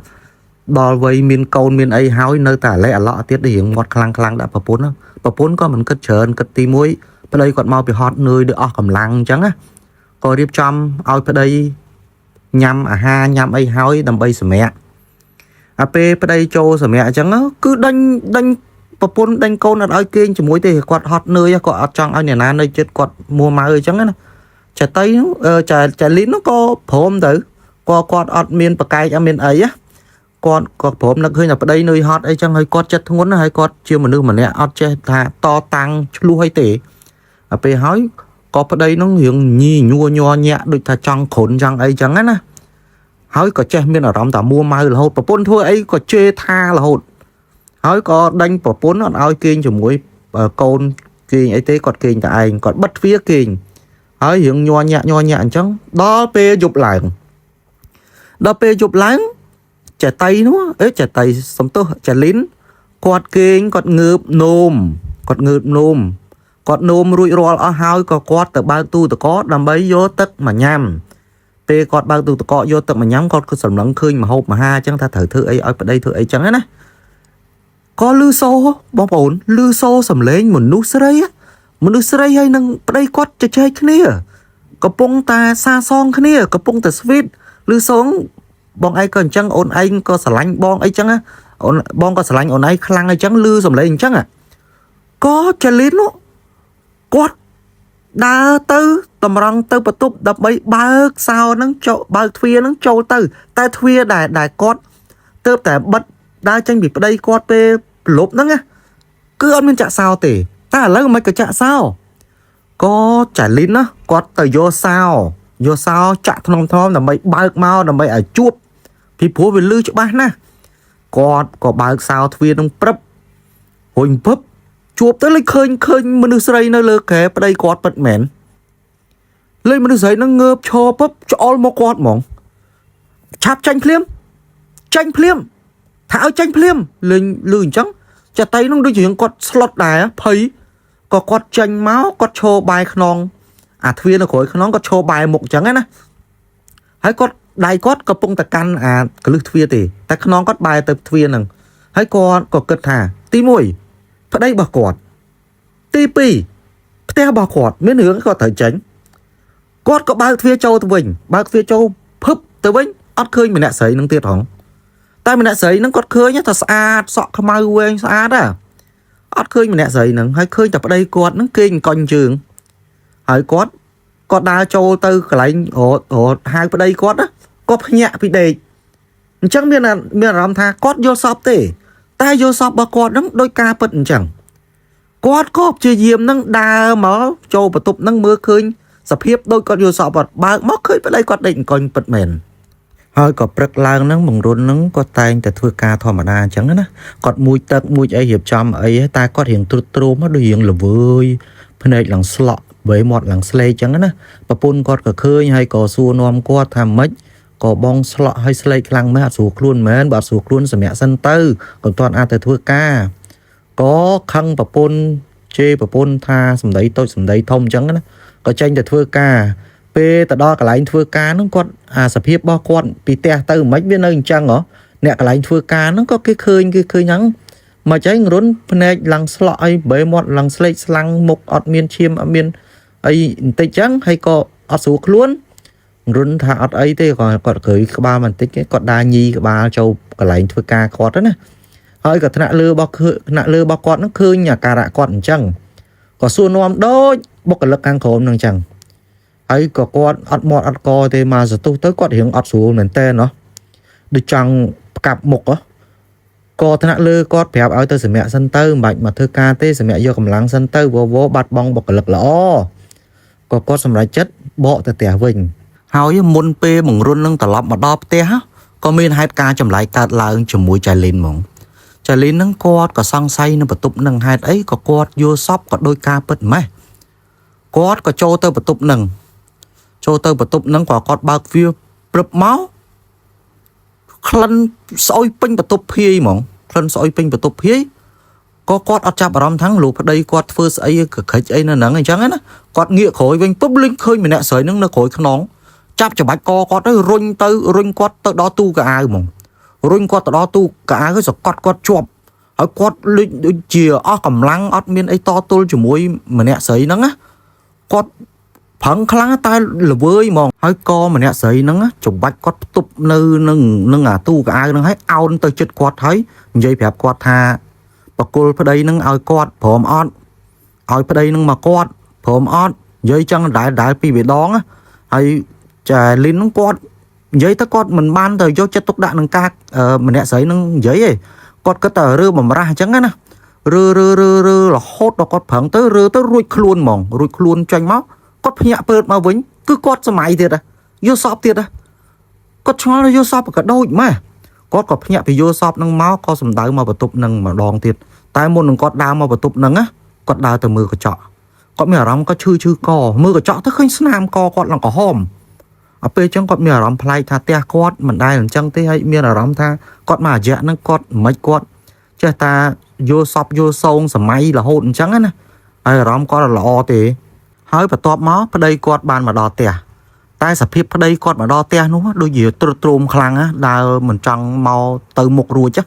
ដល់វ័យមានកូនមានអីហើយនៅតែអាឡេអាឡក់ទៀតរៀងមាត់ខ្លាំងខ្លាំងដាក់ប្រពន្ធប្រពន្ធក៏មិនគិតច្រើនគិតទី1ប្តីគាត់មកពីហត់នឿយដូចអស់កម្លាំងអញ្ចឹងណាក៏រៀបចំឲ្យប្តីញ៉ាំអាហារញ៉ាំអីហើយដើម្បីសម្រាកអាពេលប្តីចូលសម្រាកអញ្ចឹងគឺដេញដេញប្រពន្ធដេញកូនអត់ឲ្យគេងជាមួយទេគាត់ហត់នឿយគាត់អត់ចង់ឲ្យអ្នកណានៅចិត្តគាត់មួម៉ៅអញ្ចឹងណាចតីនោះចាចាលីននោះក៏ព្រមទៅក៏គាត់អត់មានប្រកែកអត់មានអីណា គាត់ក៏ព្រមនឹកឃើញតែប្តីនឿយហត់អីចឹងហើយគាត់ចិត្តធ្ងន់ណាស់ហើយគាត់ជាមនុស្សម្នាក់អត់ចេះថាតតាំងឆ្លោះអីទេដល់ពេលហើយក៏ប្តីហ្នឹងរៀងញីញួរញ័រញាក់ដូចថាចង់គ្រុនចង់អីចឹងណាហើយក៏ចេះមានអារម្មណ៍ថាមួម៉ៅរហូតប្រពន្ធធ្វើអីក៏ជេរថារហូតហើយក៏ដេញប្រពន្ធអត់ឲ្យគេងជាមួយកូនគេងអីទេគាត់គេងតែឯងគាត់បិទទ្វារគេងហើយរៀងញ័រញាក់ញ័រញាក់អញ្ចឹងដល់ពេលយប់ឡើងដល់ពេលយប់ឡើង ចតីនោះអេចតីសំទោសចលិនគាត់គេងគាត់ងើបនោមគាត់ងើបនោមគាត់នោមរួចរាល់អស់ហើយក៏គាត់ទៅបើកទូទឹកកកដើម្បីយកទឹកមកញ៉ាំពេលគាត់បើកទូទឹកកកយកទឹកមកញ៉ាំគាត់ក៏សម្លឹងឃើញម្ហូបមហាអញ្ចឹងថាត្រូវធ្វើអីឲ្យប្តីធ្វើអីចឹងណាក៏លឺសូបងប្អូនលឺសូសំឡេងមនុស្សស្រីមនុស្សស្រីហើយនឹងប្តីគាត់ជជែកគ្នាកំពុងតែសាសងគ្នាកំពុងតែស្វីតលឺសូង បងឯងក៏អញ្ចឹងអូនឯងក៏ស្រឡាញ់បងអីចឹងណាអូនបងក៏ស្រឡាញ់អូនឯងខ្លាំងអីចឹងលឺសំឡេងអញ្ចឹងក៏ចលិននោះគាត់ដើរទៅតម្រង់ទៅបន្ទប់ដើម្បីបើកសោហ្នឹងចូលបើកទ្វារហ្នឹងចូលទៅ តែទ្វារដែលដែលគាត់ទៅតែបិទដើរចេញពីប្តីគាត់ពេលប្រលប់ហ្នឹងណាគឺអត់មានចាក់សោទេតែឥឡូវមិនក៏ចាក់សោក៏ចាលិនណាគាត់ទៅយកសោយកសោចាក់ធ្នមធ្នមដើម្បីបើកមកដើម្បីឲ្យជួប ពីព្រោះវាលឺច្បាស់ណាស់គាត់ក៏បើកសោទ្វារនឹងព្រឹបរុញពឹបជួបទៅលេចឃើញឃើញមនុស្សស្រីនៅលើក្រែប្តីគាត់ពិតមែនលេចមនុស្សស្រីនឹងងើបឈរពឹបឆ្អល់មកគាត់ហ្មងឆាប់ចាញ់ភ្លាមចាញ់ភ្លាមថាឲ្យចាញ់ភ្លាមលេងលឺអញ្ចឹងចតីនឹងដូចជាគាត់ស្លុតដែរភ័យក៏គាត់ចេញមកគាត់ឈរបែរខ្នងអាទ្វារនៅក្រោយខ្នងគាត់ឈរបែរមុខអញ្ចឹងណាហើយគាត់ដៃគាត់កំពុងតែកាន់អាកលឹះទ្វារទេតែខ្នងគាត់បែរទៅទ្វារហ្នឹងហើយគាត់ក៏គិតថាទី1ប្តីរបស់គាត់ទី2ផ្ទះរបស់គាត់មានរឿងគាត់ត្រូវចេញគាត់ក៏បើកទ្វារចូលទៅវិញបើកទ្វារចូលភឹបទៅវិញអត់ឃើញម្នាក់ស្រីនឹងទៀតហងតែម្នាក់ស្រីហ្នឹងគាត់ឃើញថាស្អាតសក់ខ្មៅវែងស្អាតហ่ะអត់ឃើញម្នាក់ស្រីហ្នឹងហើយឃើញតែប្តីគាត់ហ្នឹងគេងកញ្ជើងហើយគាត់គាត់ដើរចូលទៅកន្លែងរត់រត់ហៅប្តីគាត់ណាក៏ភ្ញាក់ពីដេកអញ្ចឹងមានមានអារម្មណ៍ថាគាត់យល់សពទេតែយល់សពរបស់គាត់ហ្នឹងដោយការពិតអញ្ចឹងគាត់ក៏ព្យាយាមនឹងដើរមកចូលបន្ទប់ហ្នឹងមើលឃើញសភាពដូចគាត់យល់សពគាត់បើកមកឃើញប្តីគាត់ដេកអង្គុញពិតមែនហើយក៏ព្រឹកឡើងហ្នឹងបង្រុនហ្នឹងក៏តែងតែធ្វើការធម្មតាអញ្ចឹងណាគាត់មួយទឹកមួយអីរៀបចំអីតែគាត់រៀងទ្រុឌទ្រោមដូចរៀងល្វើយភ្នែកឡើងស្លក់វេមាត់ឡើងស្លេកអញ្ចឹងណាប្រពន្ធគាត់ក៏ឃើញហើយក៏សួរនាំគាត់ថាម៉េចក៏បងស្លក់ហើយស្លេកខ្លាំងមែនអត់ស្រួលខ្លួនមែនបើអត់ស្រួលខ្លួនសម្រាប់សិនទៅកុំទាន់អាចទៅធ្វើការក៏ខឹងប្រពន្ធជេរប្រពន្ធថាសម្ដីតូចសម្ដីធំអញ្ចឹងណាក៏ចេញទៅធ្វើការពេលទៅដល់កន្លែងធ្វើការហ្នឹងគាត់អាសភាពរបស់គាត់ពីផ្ទះទៅមិនវានៅអញ្ចឹងហ៎អ្នកកន្លែងធ្វើការហ្នឹងក៏គេឃើញគេឃើញហ្នឹងមកចៃរុនភ្នែកឡើងស្លក់អីបែមាត់ឡើងស្លេកស្លាំងមុខអត់មានឈាមអត់មានអីបន្តិចចឹងហើយក៏អត់ស្រួលខ្លួនរុនថាអត់អីទេគាត់គាត់ក្រោយក្បាលបន្តិចគាត់ដើរញីក្បាលចូលកន្លែងធ្វើការគាត់ណាហើយក៏ថ្នាក់លើរបស់ថ្នាក់លើរបស់គាត់ហ្នឹងឃើញអាការៈគាត់អញ្ចឹងក៏សួរនាំដូចបុគ្គលិកខាងក្រោមហ្នឹងអញ្ចឹងហើយក៏គាត់អត់មាត់អត់កទេមកសន្ទុះទៅគាត់រៀងអត់ស្រួលមែនតើណោះដូចចង់ផ្កាប់មុខហ៎ក៏ថ្នាក់លើគាត់ប្រាប់ឲ្យទៅសម្រាប់សិនទៅមិនបាច់មកធ្វើការទេសម្រាប់យកកម្លាំងសិនទៅវវបាត់បង់បុគ្គលិកល្អក៏គាត់សម្រេចចិត្តបកទៅផ្ទះវិញហើយមុនពេលបង្រុននឹងត្រឡប់មកដល់ផ្ទះក៏មានហេតុការណ៍ចម្លែកកើតឡើងជាមួយចៃលីនហ្មងចៃលីននឹងគាត់ក៏សង្ស័យនៅបន្ទប់នឹងហេតុអីក៏គាត់យល់សពក៏ដោយការពិតម៉េះគាត់ក៏ចូលទៅបន្ទប់នឹងចូលទៅបន្ទប់នឹងក៏គាត់បើកទ្វារព្រឹបមកក្លិនស្អុយពេញបន្ទប់ភាយហ្មងក្លិនស្អុយពេញបន្ទប់ភាយក៏គាត់អត់ចាប់អារម្មណ៍ថាងលោកប្តីគាត់ធ្វើស្អីកក្រិចអីនៅហ្នឹងអញ្ចឹងណាគាត់ងាកក្រោយវិញពឹបលេងឃើញម្នាក់ស្រីហ្នឹងនៅក្រោយខ្នងចាប់ច្បាច់កគាត់ទៅរុញទៅរុញគាត់ទៅដល់ទូកៅអៅហ្មងរុញគាត់ទៅដល់ទូកៅអៅហើយសកត់គាត់ជាប់ហើយគាត់លេចដូចជាអស់កម្លាំងអត់មានអីតទល់ជាមួយម្នាក់ស្រីហ្នឹងណាគាត់ប្រឹងខ្លាំងតែល្វើយហ្មងហើយកម្នាក់ស្រីហ្នឹងច្បាច់គាត់ផ្ទប់នៅនឹងនឹងអាទូកៅអៅហ្នឹងហើយអោនទៅចិត្តគាត់ហើយនិយាយប្រាប់គាត់ថាបកគលប្តីហ្នឹងឲ្យគាត់ព្រមអត់ឲ្យប្តីហ្នឹងមកគាត់ព្រមអត់និយាយចឹងដែលដែលពីរដងហើយចាលីនហ្នឹងគាត់ និយាយទៅគាត់មិនបានទៅយកចិត្តទុកដាក់នឹងការម្នាក់ស្រីនឹងនិយាយទេគាត់គិតតែរើបំរាស់អញ្ចឹងណារើរើរើរើរហូតដល់គាត់ប្រឹងទៅរើទៅរួចខ្លួនហ្មងរួចខ្លួនចេញមកគាត់ភ្ញាក់ពើតមកវិញគឺគាត់សម័យទៀតយល់សពទៀតគាត់ឆ្ងល់យល់សពក៏ដូចម៉េះគាត់ក៏ភ្ញាក់ពីយល់សពនឹងមកក៏សំដៅមកបន្ទប់នឹងម្ដងទៀតតែមុននឹងគាត់ដើរមកបន្ទប់នឹងណាគាត់ដើរទៅមើលកញ្ចក់គាត់មានអារម្មណ៍គាត់ឈឺឈឺកមើលកញ្ចក់ទៅឃើញស្នាមកគាត់ឡើងក្រហម អពេលអញ្ចឹងគាត់មានអារម្មណ៍ប្លែកថាផ្ទះគាត់មិនដែលអញ្ចឹងទេហើយមានអារម្មណ៍ថាគាត់មករយៈហ្នឹងគាត់មិនគាត់ចេះតាយល់សពយល់សងសម័យរហូតអញ្ចឹងណាហើយអារម្មណ៍គាត់ល្អទេហើយបន្ទាប់មកប្តីគាត់បានមកដល់ផ្ទះតែសភាពប្តីគាត់មកដល់ផ្ទះនោះដូចជាទ្រុឌទ្រោមខ្លាំងណាដើរមិនចង់មកទៅមុខរួច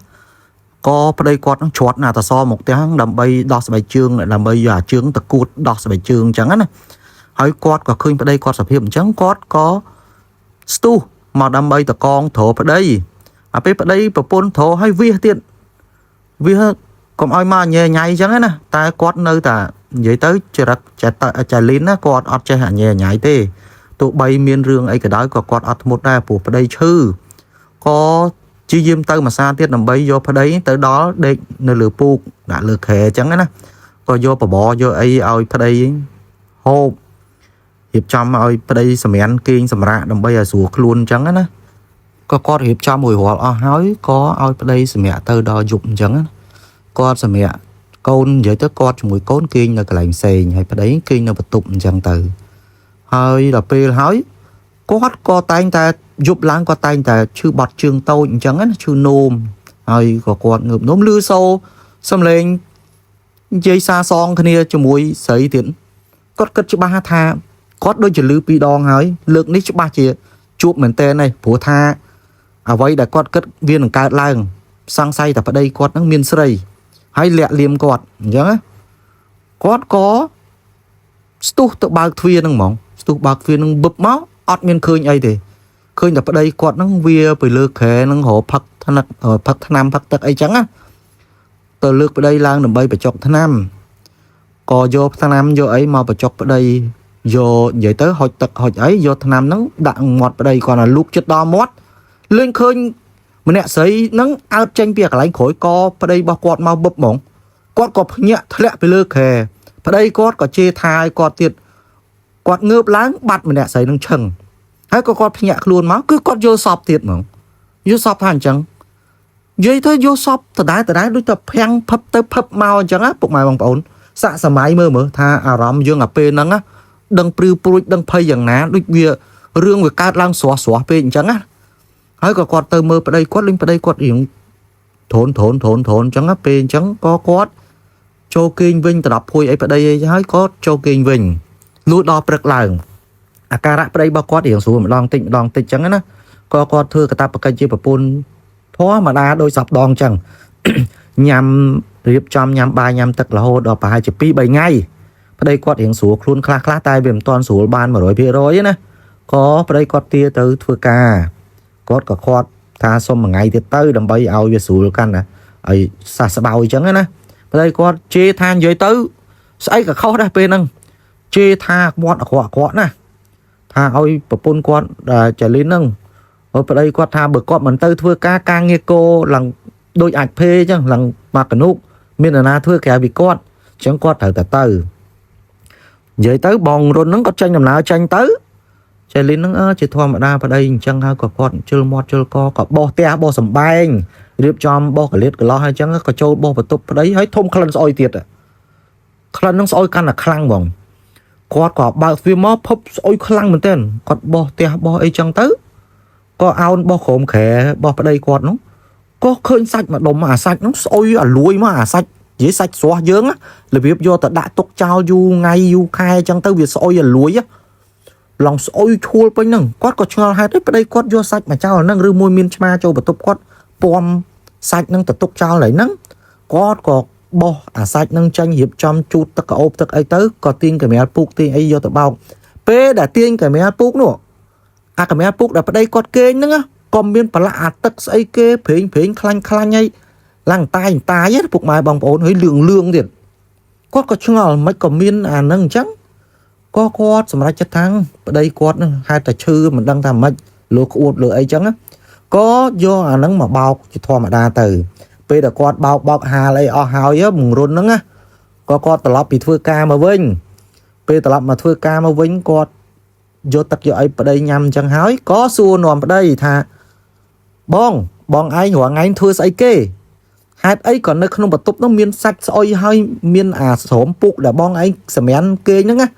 ក៏ប្តីគាត់នឹងច្រត់ណាតសមកផ្ទះដើម្បីដោះស្បែកជើងដើម្បីយកអាជើងទៅគួតដោះស្បែកជើងអញ្ចឹងណាហើយគាត់ក៏ឃើញប្តីគាត់សភាពអញ្ចឹងគាត់ក៏ ស្ទុះមកដើម្បីតកងទ្រប្តីអាពេលប្តីប្រពន្ធទ្រឲ្យវាសទៀតវាសកុំឲ្យមកញ៉ែញ៉ៃអញ្ចឹងណាតែគាត់នៅតែនិយាយទៅចរិតចាលីនណាគាត់អត់ចេះញ៉ែញ៉ៃទេទោះបីមានរឿងអីក៏ដោយក៏គាត់អត់ធ្មត់ដែរព្រោះប្តីឈឺក៏ជាយាមទៅមួយសាទៀតដើម្បីយកប្តីទៅដល់ដេកនៅលើពូកដាក់លើខែអញ្ចឹងណាក៏យកបបរយកអីឲ្យប្តីហូប រៀបចំឲ្យប្តីសម្រានគេងសម្រាកដើម្បីឲ្យស្រួលខ្លួនអញ្ចឹងណាក៏គាត់រៀបចំរួចរាល់អស់ហើយក៏ឲ្យប្តីសម្រាកទៅដល់យប់អញ្ចឹងណាគាត់សម្រាកកូននិយាយទៅគាត់ជាមួយកូនគេងនៅកន្លែងផ្សេងហើយប្តីគេងនៅបន្ទប់អញ្ចឹងទៅហើយដល់ពេលហើយគាត់ក៏តែងតែយប់ឡើងគាត់តែងតែឈឺបត់ជើងតូចអញ្ចឹងណាឈឺនោមហើយក៏គាត់ងើបនោមលឺសូរសំឡេងនិយាយសាសងគ្នាជាមួយស្រីទៀតគាត់គិតច្បាស់ថា គាត់ដូចជាលឺពីរដងហើយលើកនេះច្បាស់ជាជួបមែនតើហើយព្រោះថាអ្វីដែលគាត់គិតវានឹងកើតឡើងសង្ស័យតែប្តីគាត់នឹងមានស្រីហើយលាក់លៀមគាត់អញ្ចឹងណាគាត់ក៏ស្ទុះទៅបើកទ្វារនឹងហ្មងស្ទុះបើកទ្វារនឹងបឹបមកអត់មានឃើញអីទេឃើញតែប្តីគាត់នឹងវាទៅលើគ្រែនឹងរកផឹកថ្នឹកផឹកថ្នាំផឹកទឹកអីចឹងណាទៅលើកប្តីឡើងដើម្បីបញ្ចុកថ្នាំក៏យកថ្នាំយកអីមកបញ្ចុកប្តី យកនិយាយទៅហុចទឹកហុចអីយកថ្នាំហ្នឹងដាក់មាត់ប្តីគាត់ណាលូកចិត្តដល់មាត់លេងឃើញម្នាក់ស្រីហ្នឹងអើតចេញពីកន្លែងក្រួយកប្តីរបស់គាត់មកបឹបហ្មងគាត់ក៏ភ្ញាក់ធ្លាក់ពីលើគ្រែប្តីគាត់ក៏ជេរថាឲ្យគាត់ទៀតគាត់ងើបឡើងបាត់ម្នាក់ស្រីហ្នឹងឈឹងហើយក៏គាត់ភ្ញាក់ខ្លួនមកគឺគាត់យល់សពទៀតហ្មងយល់សពថាអញ្ចឹងនិយាយទៅយល់សពដដែលដដែលដូចតែភាំងផឹបទៅផឹបមកអញ្ចឹងណាពុកម៉ែបងប្អូនសាកសម័យមើលមើលថាអារម្មណ៍យើងអាពេលហ្នឹងណា ដឹងព្រឺព្រួចដឹងភ័យយ៉ាងណាដូចវារឿងវាកើតឡើងស្រស់ស្រស់ពេកអញ្ចឹងណាហើយក៏គាត់ទៅមើលប្តីគាត់លេងប្តីគាត់រៀងធនធនធនធនអញ្ចឹងណាពេលអញ្ចឹងក៏គាត់ចូលគេងវិញត្រឡប់ភួយអីប្តីអីហើយក៏ចូលគេងវិញលុះដល់ព្រឹកឡើងអាការៈប្តីរបស់គាត់រៀងស្រួលម្ដងតិចម្ដងតិចអញ្ចឹងណាក៏គាត់ធ្វើកតាបកិច្ចជាប្រពន្ធធម្មតាដោយសពដងអញ្ចឹង ញ៉ាំរៀបចំញ៉ាំបាយញ៉ាំទឹករហូតដល់ប្រហែលជា2 3ថ្ងៃ ប្តីគាត់រៀងស្រួលខ្លួនខ្លះខ្លះតែវាមិនទាន់ស្រួលបាន100%ទេណាក៏ប្តីគាត់ទាទៅធ្វើការគាត់ក៏គាត់ថាសុំមួយថ្ងៃទៀតទៅដើម្បីឲ្យវាស្រួលកាន់ណាឲ្យសះស្បើយអញ្ចឹងណាប្តីគាត់ជេរថានិយាយទៅស្អីក៏ខុសដែរពេលហ្នឹងជេរថាមាត់អាក្រក់អាក្រក់ណាថាឲ្យប្រពន្ធគាត់ចាលីនហ្នឹងហើយប្តីគាត់ថាបើគាត់មិនទៅធ្វើការការងារគោឡើងដូចអាចភេអញ្ចឹងឡើងមកកនុកមាននរណាធ្វើក្រៅពីគាត់អញ្ចឹងគាត់ត្រូវតែទៅ និយាយទៅបងរុនហ្នឹងគាត់ចេញដំណើរចេញទៅចេលីនហ្នឹងអើជាធម្មតាប្តីអញ្ចឹងហើយក៏គាត់ជិលមាត់ជិលកក៏បោះផ្ទះបោះសំបែងរៀបចំបោះកលៀតកលោះហើយអញ្ចឹងក៏ចូលបោះបន្ទប់ប្តីហើយធំក្លិនស្អុយទៀតក្លិនហ្នឹងស្អុយកាន់តែខ្លាំងហ្មងគាត់ក៏បើកទ្វារមកភពស្អុយខ្លាំងមែនទែនគាត់បោះផ្ទះបោះអីចឹងទៅក៏អោនបោះក្រោមគ្រែបោះប្តីគាត់នោះក៏ឃើញសាច់មួយដុំអាសាច់ហ្នឹងស្អុយអាលួយមកអាសាច់និយាយសាច់ស្រស់យើងរបៀបយកទៅដាក់ទុកចោលយូរថ្ងៃយូរខែអញ្ចឹងទៅវាស្អុយអាលួយឡងស្អុយឈួលពេញហ្នឹងគាត់ក៏ឆ្ងល់ហេតុអីប្តីគាត់យកសាច់មកចោលហ្នឹងឬមួយមានឆ្មាចូលបន្ទប់គាត់ពំសាច់ហ្នឹងទៅទុកចោលហើយហ្នឹងគាត់ក៏បោះអាសាច់ហ្នឹងចេញរៀបចំជូតទឹកក្អូបទឹកអីទៅក៏ទាញកាមេរ៉ាពូកទាញអីយកទៅបោកពេលដែលទាញកាមេរ៉ាពូកនោះអាកាមេរ៉ាពូកដែលប្តីគាត់គេងហ្នឹងក៏មានប្រឡាក់អាទឹកស្អីគេព្រេងព្រេងខ្លាញ់ខ្លាញ់អីឡើងតាយតាយពុកម៉ែបងប្អូនហើយលឿងលឿងទៀតគាត់ក៏ឆ្ងល់មិនក៏មានអាហ្នឹងអញ្ចឹងក៏គាត់សម្រេចចិត្តថាប្តីគាត់នឹងហេតុតែឈឺមិនដឹងថាម៉េច លើក្អួតលើអីចឹងណាក៏យកអាហ្នឹងមកបោកជាធម្មតាទៅពេលដែលគាត់បោកបោកហាលអីអស់ហើយបង្រុនហ្នឹងណាក៏គាត់ត្រឡប់ពីធ្វើការមកវិញពេលត្រឡប់មកធ្វើការមកវិញគាត់យកទឹកយកអីប្តីញ៉ាំអញ្ចឹងហើយក៏សួរនាំប្តីថាបងបងឯងរាល់ថ្ងៃធ្វើស្អីគេហេតុអីក៏នៅក្នុងបន្ទប់នោះមានសាច់ស្អុយហើយមានអាស្រោមពុកដែលបងឯងសម្រានគេងហ្នឹងណា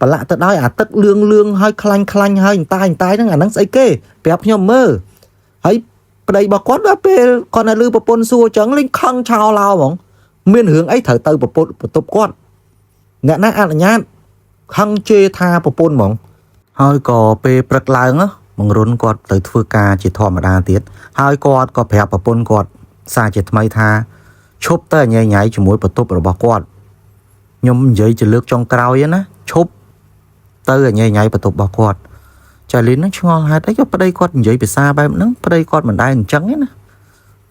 ប្រឡាក់ទៅដោយអាទឹកលឿងលឿងហើយខ្លាញ់ខ្លាញ់ហើយអន្តាយអន្តាយហ្នឹងអាហ្នឹងស្អីគេប្រាប់ខ្ញុំមើលហើយប្តីរបស់គាត់ដល់ពេលគាត់នៅលឺប្រពន្ធសួរអញ្ចឹងលេងខឹងឆោឡោហ្មងមានរឿងអីត្រូវទៅប្រពន្ធបន្ទប់គាត់អ្នកណាអនុញ្ញាតខឹងជេរថាប្រពន្ធហ្មងហើយក៏ពេលព្រឹកឡើងណាបង្រុនគាត់ទៅធ្វើការជាធម្មតាទៀតហើយគាត់ក៏ប្រាប់ប្រពន្ធគាត់សារជាថ្មីថាឈប់ទៅញ៉ៃញ៉ៃជាមួយបន្ទប់របស់គាត់ខ្ញុំនិយាយជាលើកចុងក្រោយណាឈប់ទៅញ៉ៃញ៉ៃបន្ទប់របស់គាត់ចាលីននឹងឆ្ងល់ហេតុអីក៏ប្តីគាត់និយាយភាសាបែបហ្នឹងប្តីគាត់មិនដែលអញ្ចឹងទេណា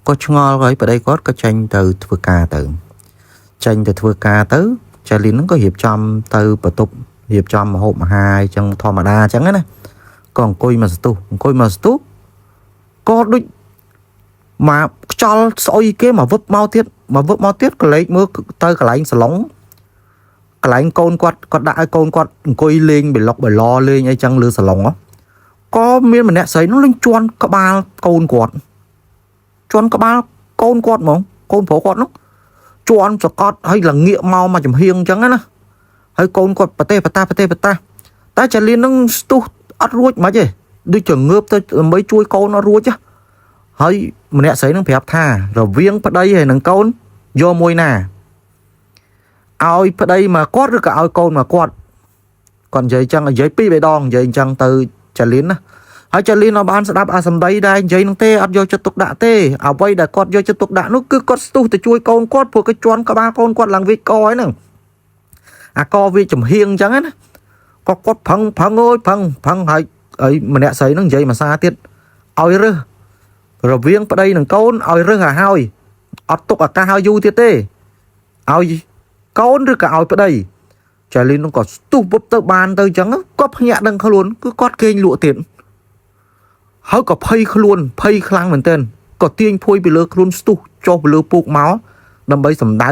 ក៏ឆ្ងល់ហើយប្តីគាត់ក៏ចេញទៅធ្វើការទៅចេញទៅធ្វើការទៅចាលីនហ្នឹងក៏រៀបចំទៅបន្ទប់រៀបចំម្ហូបអាហារអញ្ចឹងធម្មតាអញ្ចឹងណាក៏អង្គុយមកស្ទុះអង្គុយមកស្ទុះក៏ដូចមកខ្យល់ស្អុយគេមកវឹបមកទៀតមកវឹបមកទៀតក៏លេចមើលទៅកន្លែងសាឡុងកន្លែងកូនគាត់គាត់ដាក់ឲ្យកូនគាត់អង្គុយលេងបិលុកបិលលេងអីចឹងលើសាឡុងក៏មានម្នាក់ស្រីនោះលេងជន់ក្បាលកូនគាត់ជន់ក្បាលកូនគាត់ហ្មងកូនប្រុសគាត់នោះជន់សកត់ហើយលងាកមកមកចំហៀងអញ្ចឹងណាហើយកូនគាត់ប្រទេសបតាប្រទេសបតាតែចាលៀននឹងស្ទុះអត់រួចមិនទេដូចជាងើបទៅដើម្បីជួយកូនអត់រួចណាហើយម្នាក់ស្រីនឹងប្រាប់ថារវាងប្តីហើយនឹងកូនយកមួយណាឲ្យប្តីមកគាត់ឬក៏ឲ្យកូនមកគាត់គាត់និយាយចឹងនិយាយពីរបីដងនិយាយអញ្ចឹងទៅចាលៀនណាហើយចាលៀនអត់បានស្ដាប់អាសម្ដីដែរនិយាយនឹងទេអត់យកចិត្តទុកដាក់ទេអ្វីដែលគាត់យកចិត្តទុកដាក់នោះគឺគាត់ស្ទុះទៅជួយកូនគាត់ព្រោះគេជន់ក្បាលកូនគាត់ឡើងវាចកហើយហ្នឹងអាកវាចំហៀងអញ្ចឹងណាក៏គាត់ផឹងផឹងអើយផឹងផឹងហើយហើយម្នាក់ស្រីហ្នឹងនិយាយមួយសារទៀតឲ្យរើសរវាងប្តីនិងកូនឲ្យរើសឲ្យហើយអត់ទុកឱកាសឲ្យយូរទៀតទេឲ្យកូនឬក៏ឲ្យប្តីចាលីននោះក៏ស្ទុះពុបទៅបានទៅអញ្ចឹងក៏ភ្ញាក់ដឹងខ្លួនគឺគាត់គេងលក់ទៀតហើយក៏ភ័យខ្លួនភ័យខ្លាំងមែនទែនក៏ទាញភួយពីលើខ្លួនស្ទុះចុះពីលើពូកមកដើម្បីសម្ដៅ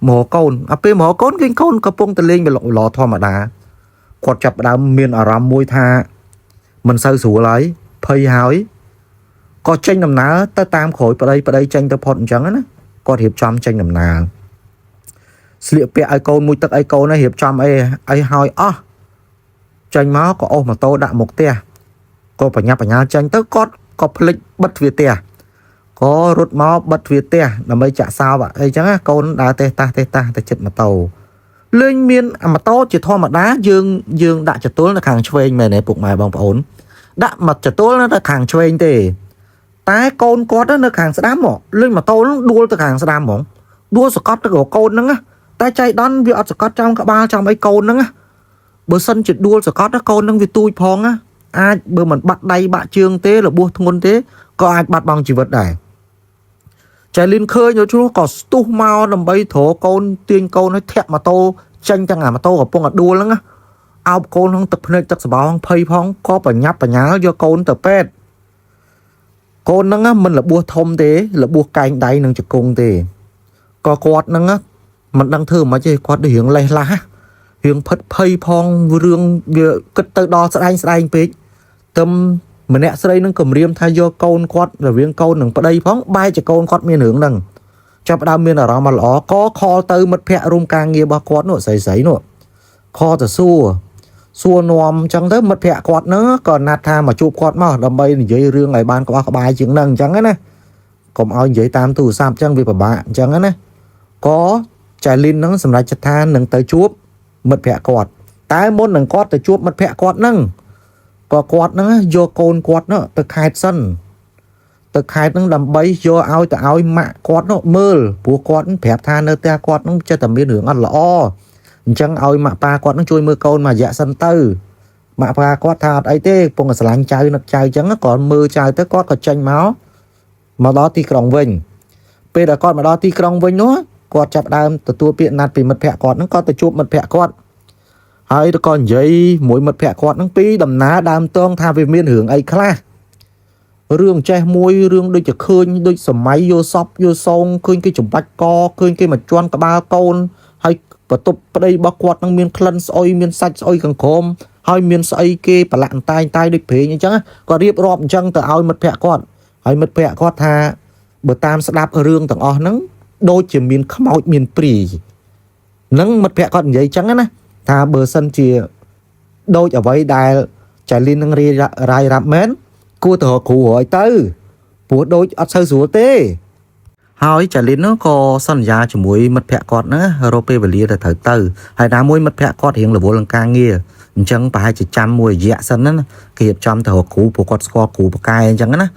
មកកូនអាពេលមកកូនគេកូនកំពុងតែលេងបលឡធម្មតាគាត់ចាប់ផ្ដើមមានអារម្មណ៍មួយថាមិនសូវស្រួលហើយភ័យហើយក៏ចេញដំណើរទៅតាមក្រោយប្តីប្តីចេញទៅផុតអញ្ចឹងណាគាត់រៀបចំចេញដំណើរស្លៀកពាក់ឲ្យកូនមួយទឹកឲ្យកូនឲ្យរៀបចំអីអីហើយអស់ចេញមកក៏អូសម៉ូតូដាក់មុខផ្ទះក៏បញ្ញាប់បញ្ញាល់ចេញទៅគាត់ក៏ភ្លេចបិទទ្វារផ្ទះក៏រត់មកបិទទ្វារផ្ទះដើម្បីចាក់សោបអីចឹងណាកូនដើរទេតាស់ទេតាស់ទៅចិត្តម៉ូតូលេងមានអាម៉ូតូជាធម្មតាយើងយើងដាក់ចតុលនៅខាងឆ្វេងមែនទេពុកម៉ែបងប្អូនដាក់មកចតុលនៅខាងឆ្វេងទេតែកូនគាត់នៅខាងស្ដាំមកលេងម៉ូតូនឹងដួលទៅខាងស្ដាំហ្មងដួលសកត់ទៅកូនហ្នឹងណាតែចៃដន្យវាអត់សកត់ចំក្បាលចំអីកូនហ្នឹងណាបើសិនជាដួលសកត់ណាកូនហ្នឹងវាទូចផងណាអាចបើមិនបាក់ដៃបាក់ជើងទេរបួសធ្ងន់ទេក៏អាចបាត់បង់ជីវិតដែរចៃលីនឃើញដូច្នោះក៏ស្ទុះមកដើម្បីទ្រកូនទាញកូនឲ្យធាក់ម៉ូតូចេញទាំងអាម៉ូតូកំពុងតែដួលហ្នឹងណាអោបកូនក្នុងទឹកភ្នែកទឹកសបោភ័យផងក៏បញ្ញាប់បញ្ញាល់យកកូនទៅពេទ្យកូនហ្នឹងមិនរបួសធំទេរបួសកែងដៃនិងជង្គង់ទេក៏គាត់ហ្នឹងមិនដឹងធ្វើមិនទេគាត់ដូចរឿងលេះឡាស់រឿងផិតភ័យផងរឿងវាគិតទៅដល់ស្ដែងស្ដែងពេកទឹមម្នាក់ស្រីនឹងគម្រាមថាយកកូនគាត់រវាងកូននិងប្តីផងបែរជាកូនគាត់មានរឿងហ្នឹងចាប់ផ្ដើមមានអារម្មណ៍អត់ល្អក៏ខលទៅមិត្តភ័ក្តិរួមការងាររបស់គាត់នោះស្រីស្រីនោះខលទៅសួរសួរនាំអញ្ចឹងទៅមិត្តភ័ក្តិគាត់ហ្នឹងក៏ណាត់ថាមកជួបគាត់មកដើម្បីនិយាយរឿងឲ្យបានក្បោះក្បាយជាងហ្នឹងអញ្ចឹងណាកុំឲ្យនិយាយតាមទូរស័ព្ទអញ្ចឹងវាពិបាកអញ្ចឹងណាក៏ចៃលីនហ្នឹងសម្រេចចិត្តថានឹងទៅជួបមិត្តភ័ក្តិគាត់តែមុននឹងគាត់ទៅជួបមិត្តភ័ក្តិគាត់ហ្នឹងក៏គាត់ហ្នឹងយកកូនគាត់នោះទៅខេត្តសិនទៅខេត្តហ្នឹងដើម្បីយកឲ្យទៅឲ្យម៉ាក់គាត់នោះមើលព្រោះគាត់ប្រាប់ថានៅផ្ទះគាត់ហ្នឹងចេះតែមានរឿងអត់ល្អអញ្ចឹងឲ្យម៉ាក់ប៉ាគាត់ហ្នឹងជួយមើលកូនមួយរយៈសិនទៅម៉ាក់ប៉ាគាត់ថាអត់អីទេកំពុងតែស្រឡាញ់ចៅនឹកចៅអញ្ចឹងគាត់មើលចៅទៅគាត់ក៏ចេញមកមកដល់ទីក្រុងវិញពេលដែលគាត់មកដល់ទីក្រុងវិញនោះគាត់ចាប់ដើមទទួលពាក្យណាត់ពីមិត្តភ័ក្តិគាត់ហ្នឹងគាត់ទៅជួបមិត្តភ័ក្តិគាត់ហើយក៏និយាយមួយមិត្តភ័ក្តិគាត់ហ្នឹងពីដំណើរដើមតងថាវាមានរឿងអីខ្លះ រឿងចេះមួយរឿងដូចជាឃើញដូចសម័យយោសពយោសងឃើញគេច្បាច់កឃើញគេមកជន់ក្បាលកូនហើយបន្ទប់ប្តីរបស់គាត់នឹងមានក្លិនស្អុយមានសាច់ស្អុយខាងក្រោមហើយមានស្អីគេប្រឡាក់អន្តែងតែដូចព្រេងអញ្ចឹងគាត់រៀបរាប់អញ្ចឹងទៅឲ្យមិត្តភក្តិគាត់ហើយមិត្តភក្តិគាត់ថាបើតាមស្ដាប់រឿងទាំងអស់ហ្នឹងដូចជាមានខ្មោចមានព្រាយនឹងមិត្តភក្តិគាត់និយាយអញ្ចឹងណាថាបើសិនជាដូចអ្វីដែលចាលីននឹងរាយរាយរាប់មែនគួរទៅរកគ្រូរយទៅព្រោះដូចអត់សូវស្រួលទេហើយចាលីននោះក៏សន្យាជាមួយមិត្តភក្តិគាត់ហ្នឹងរកពេលវេលាទៅត្រូវទៅហើយណាមួយមិត្តភក្តិគាត់រៀងរវល់នឹងការងារអញ្ចឹងប្រហែលជាចាំមួយរយៈសិនណាគេរៀបចំទៅរកគ្រូព្រោះគាត់ស្គាល់គ្រូបកែអញ្ចឹងណា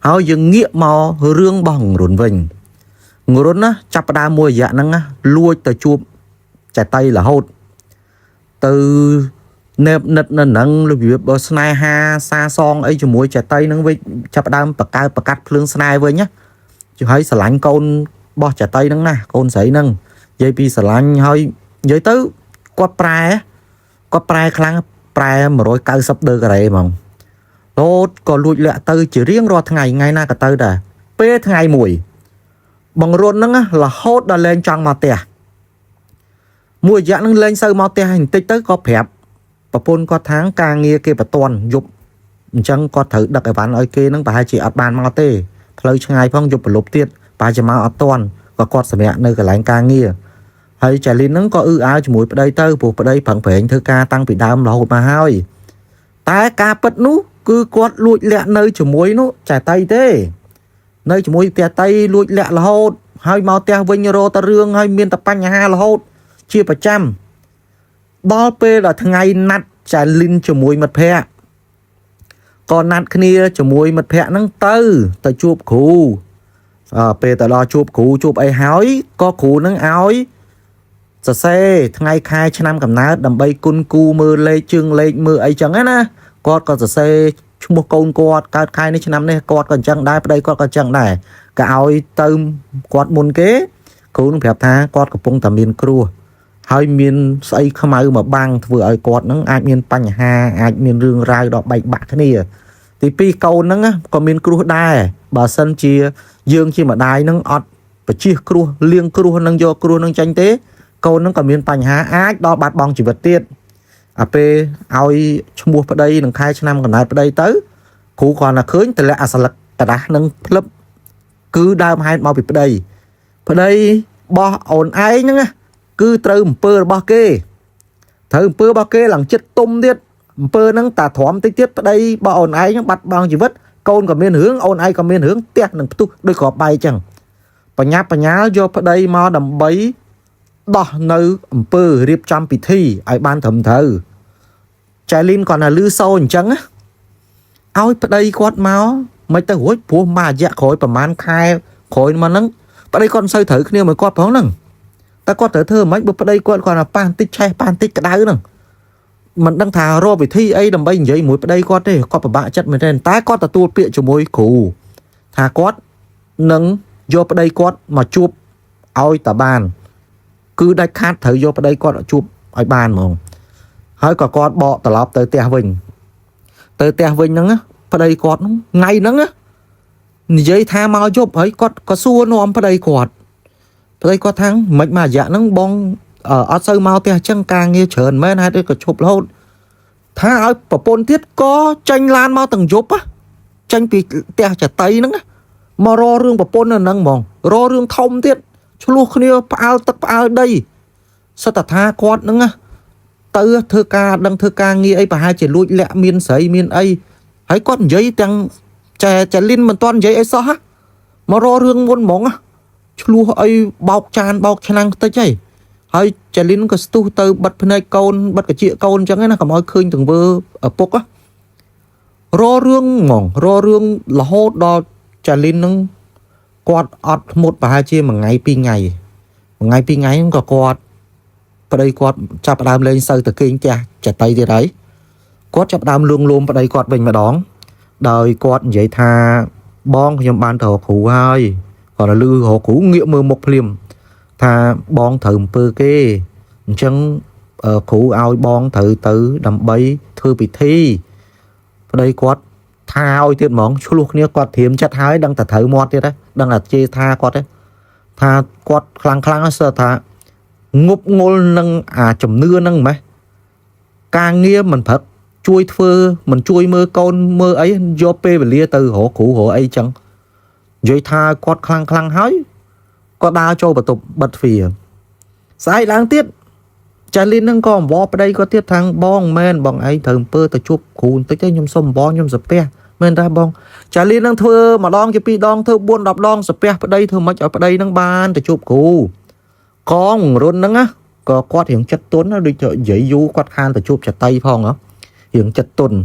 ហើយយើងងាកមករឿងរបស់ងរុនវិញងរុនណាចាប់ផ្ដើមមួយរយៈហ្នឹងណាលួចទៅជួបចតីរហូតទៅណែបនិតនៅនឹងរបៀបបើស្នេហាសាសងអីជាមួយចតីហ្នឹងវិញចាប់ផ្ដើមបកើបកាត់ភ្លើងស្នេហ៍វិញណាជហើយស្រឡាញ់កូនរបស់ចតីហ្នឹងណាកូនស្រីហ្នឹងនិយាយពីស្រឡាញ់ហើយនិយាយទៅគាត់ប្រែគាត់ប្រែខ្លាំងប្រែ190ដឺក្រេហ្មងរហូតក៏លួចលាក់ទៅជារៀងរាល់ថ្ងៃថ្ងៃណាក៏ទៅដែរពេលថ្ងៃមួយបង្រុនហ្នឹងណារហូតដល់លែងចង់មកផ្ទះមួយរយៈហ្នឹងលែងសូវមកផ្ទះហើយបន្តិចទៅក៏ប្រាប់ប្រពន្ធគាត់ថាការងារគេបន្ទាន់យប់អញ្ចឹងគាត់ត្រូវដឹកអីវ៉ាន់ឲ្យគេហ្នឹងប្រហែលជាអត់បានមកទេផ្លូវឆ្ងាយផងយប់ប្រលប់ទៀតប្រហែលជាមកអត់ទាន់ក៏គាត់សម្រាប់នៅកន្លែងការងារហើយចាលីនហ្នឹងក៏អ៊ឺអើជាមួយប្តីទៅព្រោះប្តីប្រឹងប្រែងធ្វើការតាំងពីដើមរហូតមកហើយតែការពិតនោះគឺគាត់លួចលាក់នៅជាមួយនោះចាតៃទេនៅជាមួយផ្ទះតៃលួចលាក់រហូតហើយមកផ្ទះវិញរកតែរឿងហើយមានតែបញ្ហារហូតជាប្រចាំដល់ពេលដល់ថ្ងៃណាត់ចាលីនជាមួយមិត្តភ័ក្តិក៏ណាត់គ្នាជាមួយមិត្តភ័ក្តិហ្នឹងទៅទៅជួបគ្រូអើពេលទៅដល់ជួបគ្រូជួបអីហើយក៏គ្រូហ្នឹងឲ្យសរសេរថ្ងៃខែឆ្នាំកំណើតដើម្បីគុណគូមើលលេខជើងលេខមើលអីចឹងណាគាត់ក៏សរសេរឈ្មោះកូនគាត់កើតខែនេះឆ្នាំនេះគាត់ក៏អញ្ចឹងដែរប្តីគាត់ក៏អញ្ចឹងដែរក៏ឲ្យទៅគាត់មុនគេគ្រូនឹងប្រាប់ថាគាត់កំពុងតែមានគ្រោះហើយមានស្អីខ្មៅមកបាំងធ្វើឲ្យគាត់នឹងអាចមានបញ្ហាអាចមានរឿងរ៉ាវដល់បែកបាក់គ្នាទីពីរកូនហ្នឹងណាក៏មានគ្រោះដែរបើសិនជាយើងជាម្ដាយហ្នឹងអត់បជាគ្រោះលៀងគ្រោះនឹងយកគ្រោះនឹងចេញទេកូនហ្នឹងក៏មានបញ្ហាអាចដល់បាត់បង់ជីវិតទៀតអាពេលឲ្យឈ្មោះប្តីនឹងខែឆ្នាំកំណើតប្តីទៅគ្រូគ្រាន់តែឃើញតម្លាក់អាសន្លឹកกระดาษនឹងផ្លឹបគឺដើមហេតុមកពីប្តីប្តីបោះអូនឯងហ្នឹងណាគឺត្រូវអំពើរបស់គេត្រូវអំពើរបស់គេឡើងចិត្តទុំទៀតអំពើហ្នឹងតាទ្រាំតិចទៀតប្តីបោះអូនឯងហ្នឹងបាត់បង់ជីវិតកូនក៏មានរឿងអូនឯងក៏មានរឿងផ្ទះនឹងផ្ទុះដោយគ្រាប់បែកចឹងបញ្ញាបញ្ញាលយកប្តីមកដើម្បីដោះនៅអំពើរៀបចំពិធីឲ្យបានត្រឹមត្រូវចែលីនគាត់ណាលឺសូរអញ្ចឹងណាឲ្យប្តីគាត់មកមិនទៅរួចព្រោះមួយរយៈក្រោយប្រហែលខែក្រោយមកហ្នឹងប្តីគាត់មិនសូវត្រូវគ្នាមួយគាត់ផងហ្នឹងតែគាត់ត្រូវធ្វើមិនបើប្តីគាត់គាត់ថាប៉ះបន្តិចឆេះប៉ះបន្តិចក្តៅហ្នឹងមិនដឹងថារកវិធីអីដើម្បីនិយាយមួយប្តីគាត់ទេគាត់ពិបាកចិត្តមែនទេតែគាត់ទទួលពាក្យជាមួយគ្រូថាគាត់នឹងយកប្តីគាត់មកជួបឲ្យតាបាន គឺដាច់ខាតត្រូវយកប្តីគាត់ជួបឲ្យបានហ្មងហើយក៏គាត់បកត្រឡប់ទៅផ្ទះវិញទៅផ្ទះវិញហ្នឹងណាប្តីគាត់ហ្នឹងថ្ងៃហ្នឹងណានិយាយថាមកយប់ហើយគាត់ក៏សួរនាំប្តីគាត់ប្តីគាត់ថាមិនមករយៈហ្នឹងបងអត់សូវមកផ្ទះអញ្ចឹងការងារច្រើនមែនហេតុអីក៏ឈប់រហូតថាឲ្យប្រពន្ធទៀតក៏ចេញឡានមកទាំងយប់ណាចេញពីផ្ទះចតីហ្នឹងណាមករករឿងប្រពន្ធនៅហ្នឹងហ្មងរករឿងធំទៀតឆ្លោះគ្នាផ្អើលទឹកផ្អើលដីសិតតែថាគាត់ហ្នឹងណាទៅធ្វើការដឹងធ្វើការងារអីប្រហែលជាលួចលាក់មានស្រីមានអីហើយគាត់និយាយទាំងចែចែលីនមិនទាន់និយាយអីសោះណាមករករឿងមុនហ្មងណាឆ្លោះអីបោកចានបោកឆ្នាំងខ្ទេចអីហើយចែលីនក៏ស្ទុះទៅបិទភ្នែកកូនបិទកាចៀកកូនអញ្ចឹងណាកុំឲ្យឃើញទង្វើឪពុកណារករឿងហ្មងរករឿងរហូតដល់ចែលីនហ្នឹងគាត់អត់ធ្មត់ប្រហែលជាមួយថ្ងៃពីរថ្ងៃមួយថ្ងៃពីរថ្ងៃហ្នឹងក៏គាត់ប្តីគាត់ចាប់ផ្ដើមលេងសូវទៅគេងផ្ទះចតីទៀតហើយគាត់ចាប់ផ្ដើមលួងលោមប្តីគាត់វិញម្ដងដោយគាត់និយាយថាបងខ្ញុំបានទៅរកគ្រូហើយគាត់ទៅលឺរកគ្រូងាកមើលមុខភ្លាមថាបងត្រូវអំពើគេអញ្ចឹងគ្រូឲ្យបងត្រូវទៅដើម្បីធ្វើពិធីប្តីគាត់ ថាឲ្យទៀតហ្មងឆ្លោះគ្នាគាត់ត្រៀមចិត្តហើយដឹងតែត្រូវមាត់ទៀតហ៎ដឹងតែជេរថាគាត់ទេថាគាត់ខ្លាំងខ្លាំងហ្នឹងស្ទើរថាងប់ងល់នឹងអាជំនឿហ្នឹងម៉េះការងារមិនព្រឹកជួយធ្វើមិនជួយមើលកូនមើលអីយកពេលវេលាទៅរកគ្រូរកអីចឹងនិយាយថាគាត់ខ្លាំងខ្លាំងហើយក៏ដើរចូលបន្ទប់បិទទ្វារស្អែកឡើងទៀតចាលីនហ្នឹងក៏អង្វរប្តីគាត់ទៀតថាងបងមែនបងឯងត្រូវអំពើទៅជួបគ្រូបន្តិចទៅខ្ញុំសុំអង្វរខ្ញុំសាពះមែនតាបងចាលីនហ្នឹងធ្វើម្ដងជាពីរដងធ្វើ4 10ដងសាពះប្តីធ្វើម៉េចឲ្យប្តីហ្នឹងបានទៅជួបគ្រូកងរុនហ្នឹងណាក៏គាត់រៀងចិត្តទន់ណាដូចនិយាយយូរគាត់ខានទៅជួបចតីផងហ៎រៀងចិត្តទន់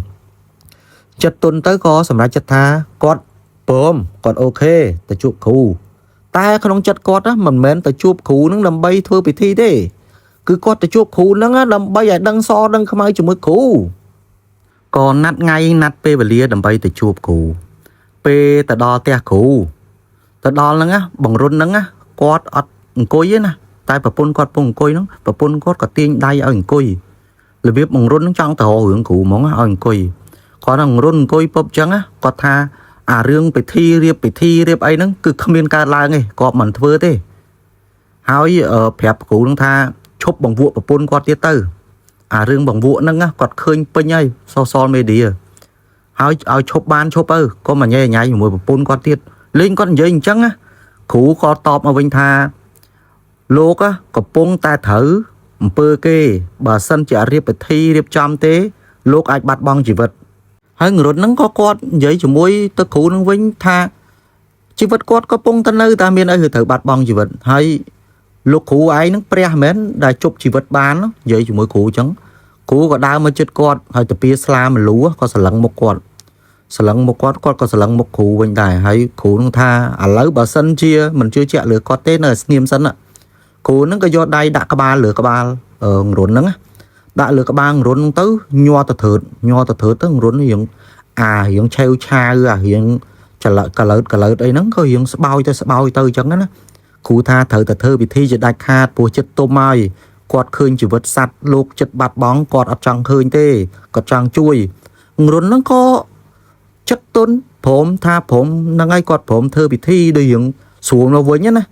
ចិត្តទន់ទៅក៏សម្រេចចិត្តថាគាត់ព្រមគាត់ OK ទៅជួបគ្រូតែក្នុងចិត្តគាត់ណាមិនមែនទៅជួបគ្រូហ្នឹងដើម្បីធ្វើពិធីទេ គឺគាត់ទៅជួបគ្រូហ្នឹងណាដើម្បីឲ្យដឹងសដឹងខ្មៅជាមួយគ្រូក៏ណាត់ថ្ងៃណាត់ពេលវេលាដើម្បីទៅជួបគ្រូពេលទៅដល់ផ្ទះគ្រូទៅដល់ហ្នឹងណាបង្រុនហ្នឹងណាគាត់អត់អង្គុយទេណាតែប្រពន្ធគាត់ពងអង្គុយហ្នឹងប្រពន្ធគាត់ក៏ទាញដៃឲ្យអង្គុយរបៀបបង្រុនហ្នឹងចង់ទៅរករឿងគ្រូហ្មងណាឲ្យអង្គុយគាត់ហ្នឹងរុនអង្គុយពប់អញ្ចឹងណាគាត់ថាអារឿងពិធីរៀបពិធីរៀបអីហ្នឹងគឺគ្មានកើតឡើងទេគាត់មិនធ្វើទេ ហើយប្រាប់គ្រូនឹងថាឈប់បង្វក់ប្រពន្ធគាត់ទៀតទៅអារឿងបង្វក់ហ្នឹងណាគាត់ឃើញពេញហើយ social media ហើយឲ្យឈប់បានឈប់ទៅកុំអញញ៉ៃញ៉ៃជាមួយប្រពន្ធគាត់ទៀតលេងគាត់និយាយអញ្ចឹងណាគ្រូក៏តបមកវិញថាលោកណាកំពុងតែត្រូវអំពើគេបើសិនជាអត់រៀបពិធីរៀបចំទេ លោកអាចបាត់បង់ជីវិតហើយងរុនហ្នឹងក៏គាត់និយាយជាមួយទៅគ្រូនឹងវិញថាជីវិតគាត់កំពុងតែនៅតែមានអីគឺត្រូវបាត់បង់ជីវិតហើយ លោកគ្រូឯងហ្នឹងព្រះមែនដែលជប់ជីវិតបាននិយាយជាមួយគ្រូអញ្ចឹងគ្រូក៏ដើរមកចិត្តគាត់ហើយទៅពីស្លាមលូក៏ស្រឡឹងមុខគាត់ស្រឡឹងមុខគាត់គាត់ក៏ស្រឡឹងមុខគ្រូវិញដែរហើយគ្រូនឹងថាឥឡូវបើសិនជាមិនជឿជាក់លើគាត់ទេនៅឲ្យស្ងៀមសិនណាគ្រូហ្នឹងក៏យកដៃដាក់ក្បាលលើក្បាលអឺងរុនហ្នឹងណាដាក់លើក្បាលងរុនហ្នឹងទៅញ័រទៅធើតញ័រទៅធើតទៅងរុនរៀងអារៀងឆេវឆាវអារៀងចលកលើតកលើតអីហ្នឹងក៏រៀងស្បោយទៅស្បោយទៅអញ្ចឹងណា គ្រូថាត្រូវតែធ្វើពិធីជាដាច់ខាតព្រោះចិត្តទុំហើយគាត់ឃើញជីវិតសัตว์លោកចិត្តបាត់បង់គាត់អត់ចង់ឃើញទេគាត់ចង់ជួយងរុនហ្នឹងក៏ចិត្តទុនព្រមថាព្រមហ្នឹងហើយគាត់ព្រមធ្វើពិធីដូចរឿងស្រួលមកវិញណា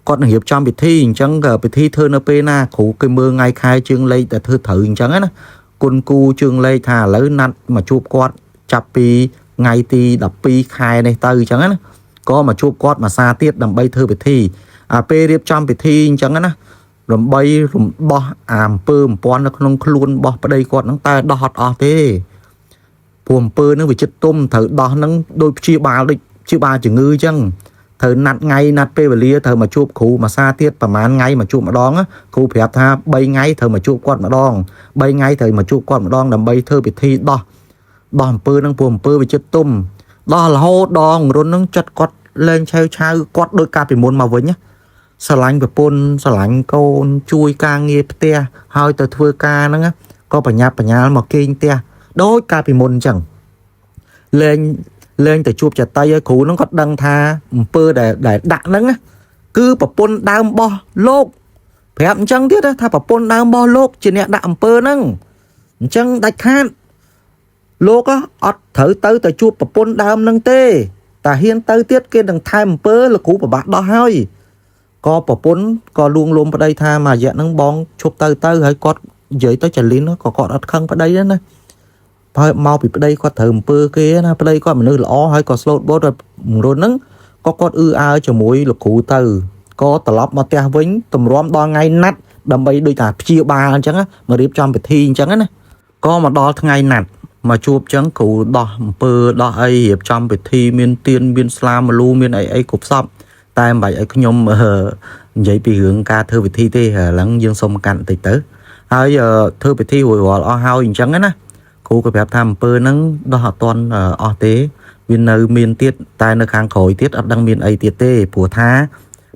គាត់នឹងរៀបចំពិធីអញ្ចឹងក៏ពិធីធ្វើនៅពេលណាគ្រូគេមើលថ្ងៃខែជើងលេខតែធ្វើត្រូវអញ្ចឹងណាគុណគូជើងលេខថាឥឡូវណាត់មកជួបគាត់ចាប់ពីថ្ងៃទី12ខែនេះទៅអញ្ចឹងណាក៏មកជួបគាត់មួយសាទៀតដើម្បីធ្វើពិធី អាពេលរៀបចំពិធីអញ្ចឹងណាដើម្បីរំដោះអាអំពើអំព័ន្ធនៅក្នុងខ្លួនរបស់ប្តីគាត់ហ្នឹងតែដោះអត់អស់ទេព្រោះអំពើហ្នឹងវាចិត្តទុំត្រូវដោះហ្នឹងដូចព្យាបាលដូចព្យាបាលជំងឺអញ្ចឹងត្រូវណាត់ថ្ងៃណាត់ពេលវេលាត្រូវមកជួបគ្រូមួយសាទៀតប្រហែលថ្ងៃមកជួបម្ដងណាគ្រូប្រាប់ថា3ថ្ងៃត្រូវមកជួបគាត់ម្ដង3ថ្ងៃត្រូវមកជួបគាត់ម្ដងដើម្បីធ្វើពិធីដោះដោះអំពើហ្នឹងព្រោះអំពើវាចិត្តទុំដោះរហូតដល់រុនហ្នឹងចិត្តគាត់លែងឆេវឆាវគាត់ដូចកាលពីមុនមកវិញណា ស្រឡាញ់ប្រពន្ធស្រឡាញ់កូនជួយការងារផ្ទះហើយទៅធ្វើការហ្នឹងណាក៏បញ្ញាប់បញ្ញាលមកគេងផ្ទះដូចកាលពីមុនអញ្ចឹងលែងលែងទៅជួបចតីឲ្យគ្រូហ្នឹងគាត់ដឹងថាអំពើដែលដែលដាក់ហ្នឹងណាគឺប្រពន្ធដើមរបស់លោកប្រាប់អញ្ចឹងទៀតណាថាប្រពន្ធដើមរបស់លោកជាអ្នកដាក់អំពើហ្នឹងអញ្ចឹងដាច់ខាតលោកអត់ត្រូវទៅទៅជួបប្រពន្ធដើមហ្នឹងទេតែហ៊ានទៅទៀតគេនឹងថែមអំពើលោកគ្រូពិបាកដោះហើយ ក៏ប្រពន្ធក៏លួងលោមប្តីថាមួយរយៈហ្នឹងបងឈប់ទៅទៅហើយគាត់និយាយទៅចលិនក៏គាត់អត់ខឹងប្តីដែរណាហើយមកពីប្តីគាត់ត្រូវអំពើគេណាប្តីគាត់មនុស្សល្អហើយក៏ slow boat ហើយរុនហ្នឹងក៏គាត់អឺអើជាមួយលោកគ្រូទៅក៏ត្រឡប់មកផ្ទះវិញទម្រាំដល់ថ្ងៃណាត់ដើម្បីដូចថាព្យាបាលអញ្ចឹងណាមករៀបចំពិធីអញ្ចឹងណាក៏មកដល់ថ្ងៃណាត់មកជួបអញ្ចឹងគ្រូដោះអំពើដោះអីរៀបចំពិធីមានទៀនមានស្លាមលូមានអីអីគ្រប់សព តែមិនបាច់ឲ្យខ្ញុំនិយាយពីរឿងការធ្វើពិធីទេឥឡូវយើងសុំកាន់បន្តិចទៅហើយធ្វើពិធីរួចរាល់អស់ហើយអញ្ចឹងណាគ្រូក៏ប្រាប់ថាអំពើហ្នឹងដោះអត់ទាន់អស់ទេវានៅមានទៀតតែនៅខាងក្រោយទៀតអត់ដឹងមានអីទៀតទេព្រោះថា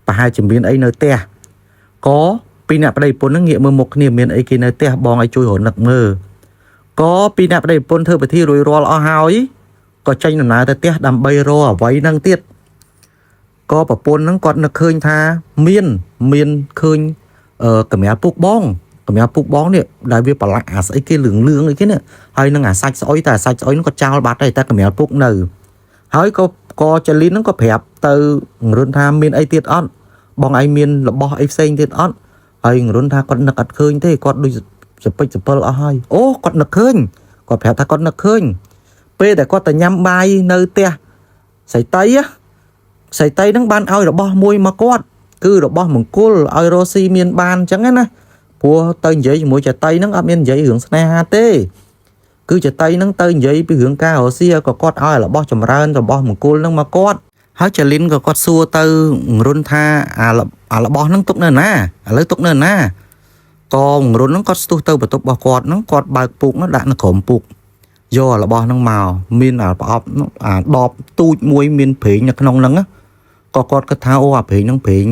ប្រហែលជាមានអីនៅផ្ទះក៏ពីអ្នកប្តីប្រពន្ធហ្នឹងងាកមើលមុខគ្នាមានអីគេនៅផ្ទះបងឲ្យជួយរនឹកមើលក៏ពីអ្នកប្តីប្រពន្ធធ្វើពិធីរួចរាល់អស់ហើយក៏ចេញដំណើរទៅផ្ទះដើម្បីរកអ្វីហ្នឹងទៀត ក៏ប្រពន្ធហ្នឹងគាត់នឹកឃើញថាមានមានឃើញកម្រាលពុកបង កម្រាលពុកបងនេះដែលវាប្រឡាក់អាស្អីគេលឿងលឿងអីគេនេះហើយនឹងអាសាច់ស្អុយតែអាសាច់ស្អុយហ្នឹងក៏ចោលបាត់ហើយតែកម្រាលពុកនៅហើយក៏ក៏ចលីនហ្នឹងក៏ប្រាប់ទៅរុនថាមានអីទៀតអត់បងឯងមានរបស់អីផ្សេងទៀតអត់ហើយរុនថាគាត់នឹកអត់ឃើញទេគាត់ដូចសពេចសពិលអស់ហើយអូគាត់នឹកឃើញគាត់ប្រាប់ថាគាត់នឹកឃើញពេលដែលគាត់ទៅញ៉ាំបាយនៅផ្ទះសៃតីសៃតីហ្នឹងបានឲ្យរបស់មួយមកគាត់គឺរបស់មង្គលឲ្យរស់ស៊ីមានបានអញ្ចឹងណាព្រោះទៅនិយាយជាមួយចតីហ្នឹងអត់មាននិយាយរឿងស្នេហាទេគឺចតីហ្នឹងទៅនិយាយពីរឿងការរស់ស៊ីក៏គាត់ឲ្យរបស់ចម្រើនរបស់មង្គលហ្នឹងមកគាត់ហើយចលិនក៏គាត់សួរទៅរុនថាអាអារបស់ហ្នឹងទុកនៅណាឥឡូវទុកនៅណាក៏រុនហ្នឹងគាត់ស្ទុះទៅបន្ទប់របស់គាត់ហ្នឹងគាត់បើកពូកហ្នឹងដាក់នៅក្រោមពូកយកអារបស់ហ្នឹងមកមានអាប្រអប់អាដបទូចមួយមានប្រេងនៅក្នុងហ្នឹងក៏គាត់គិតថាអូអាប្រេងហ្នឹងប្រេង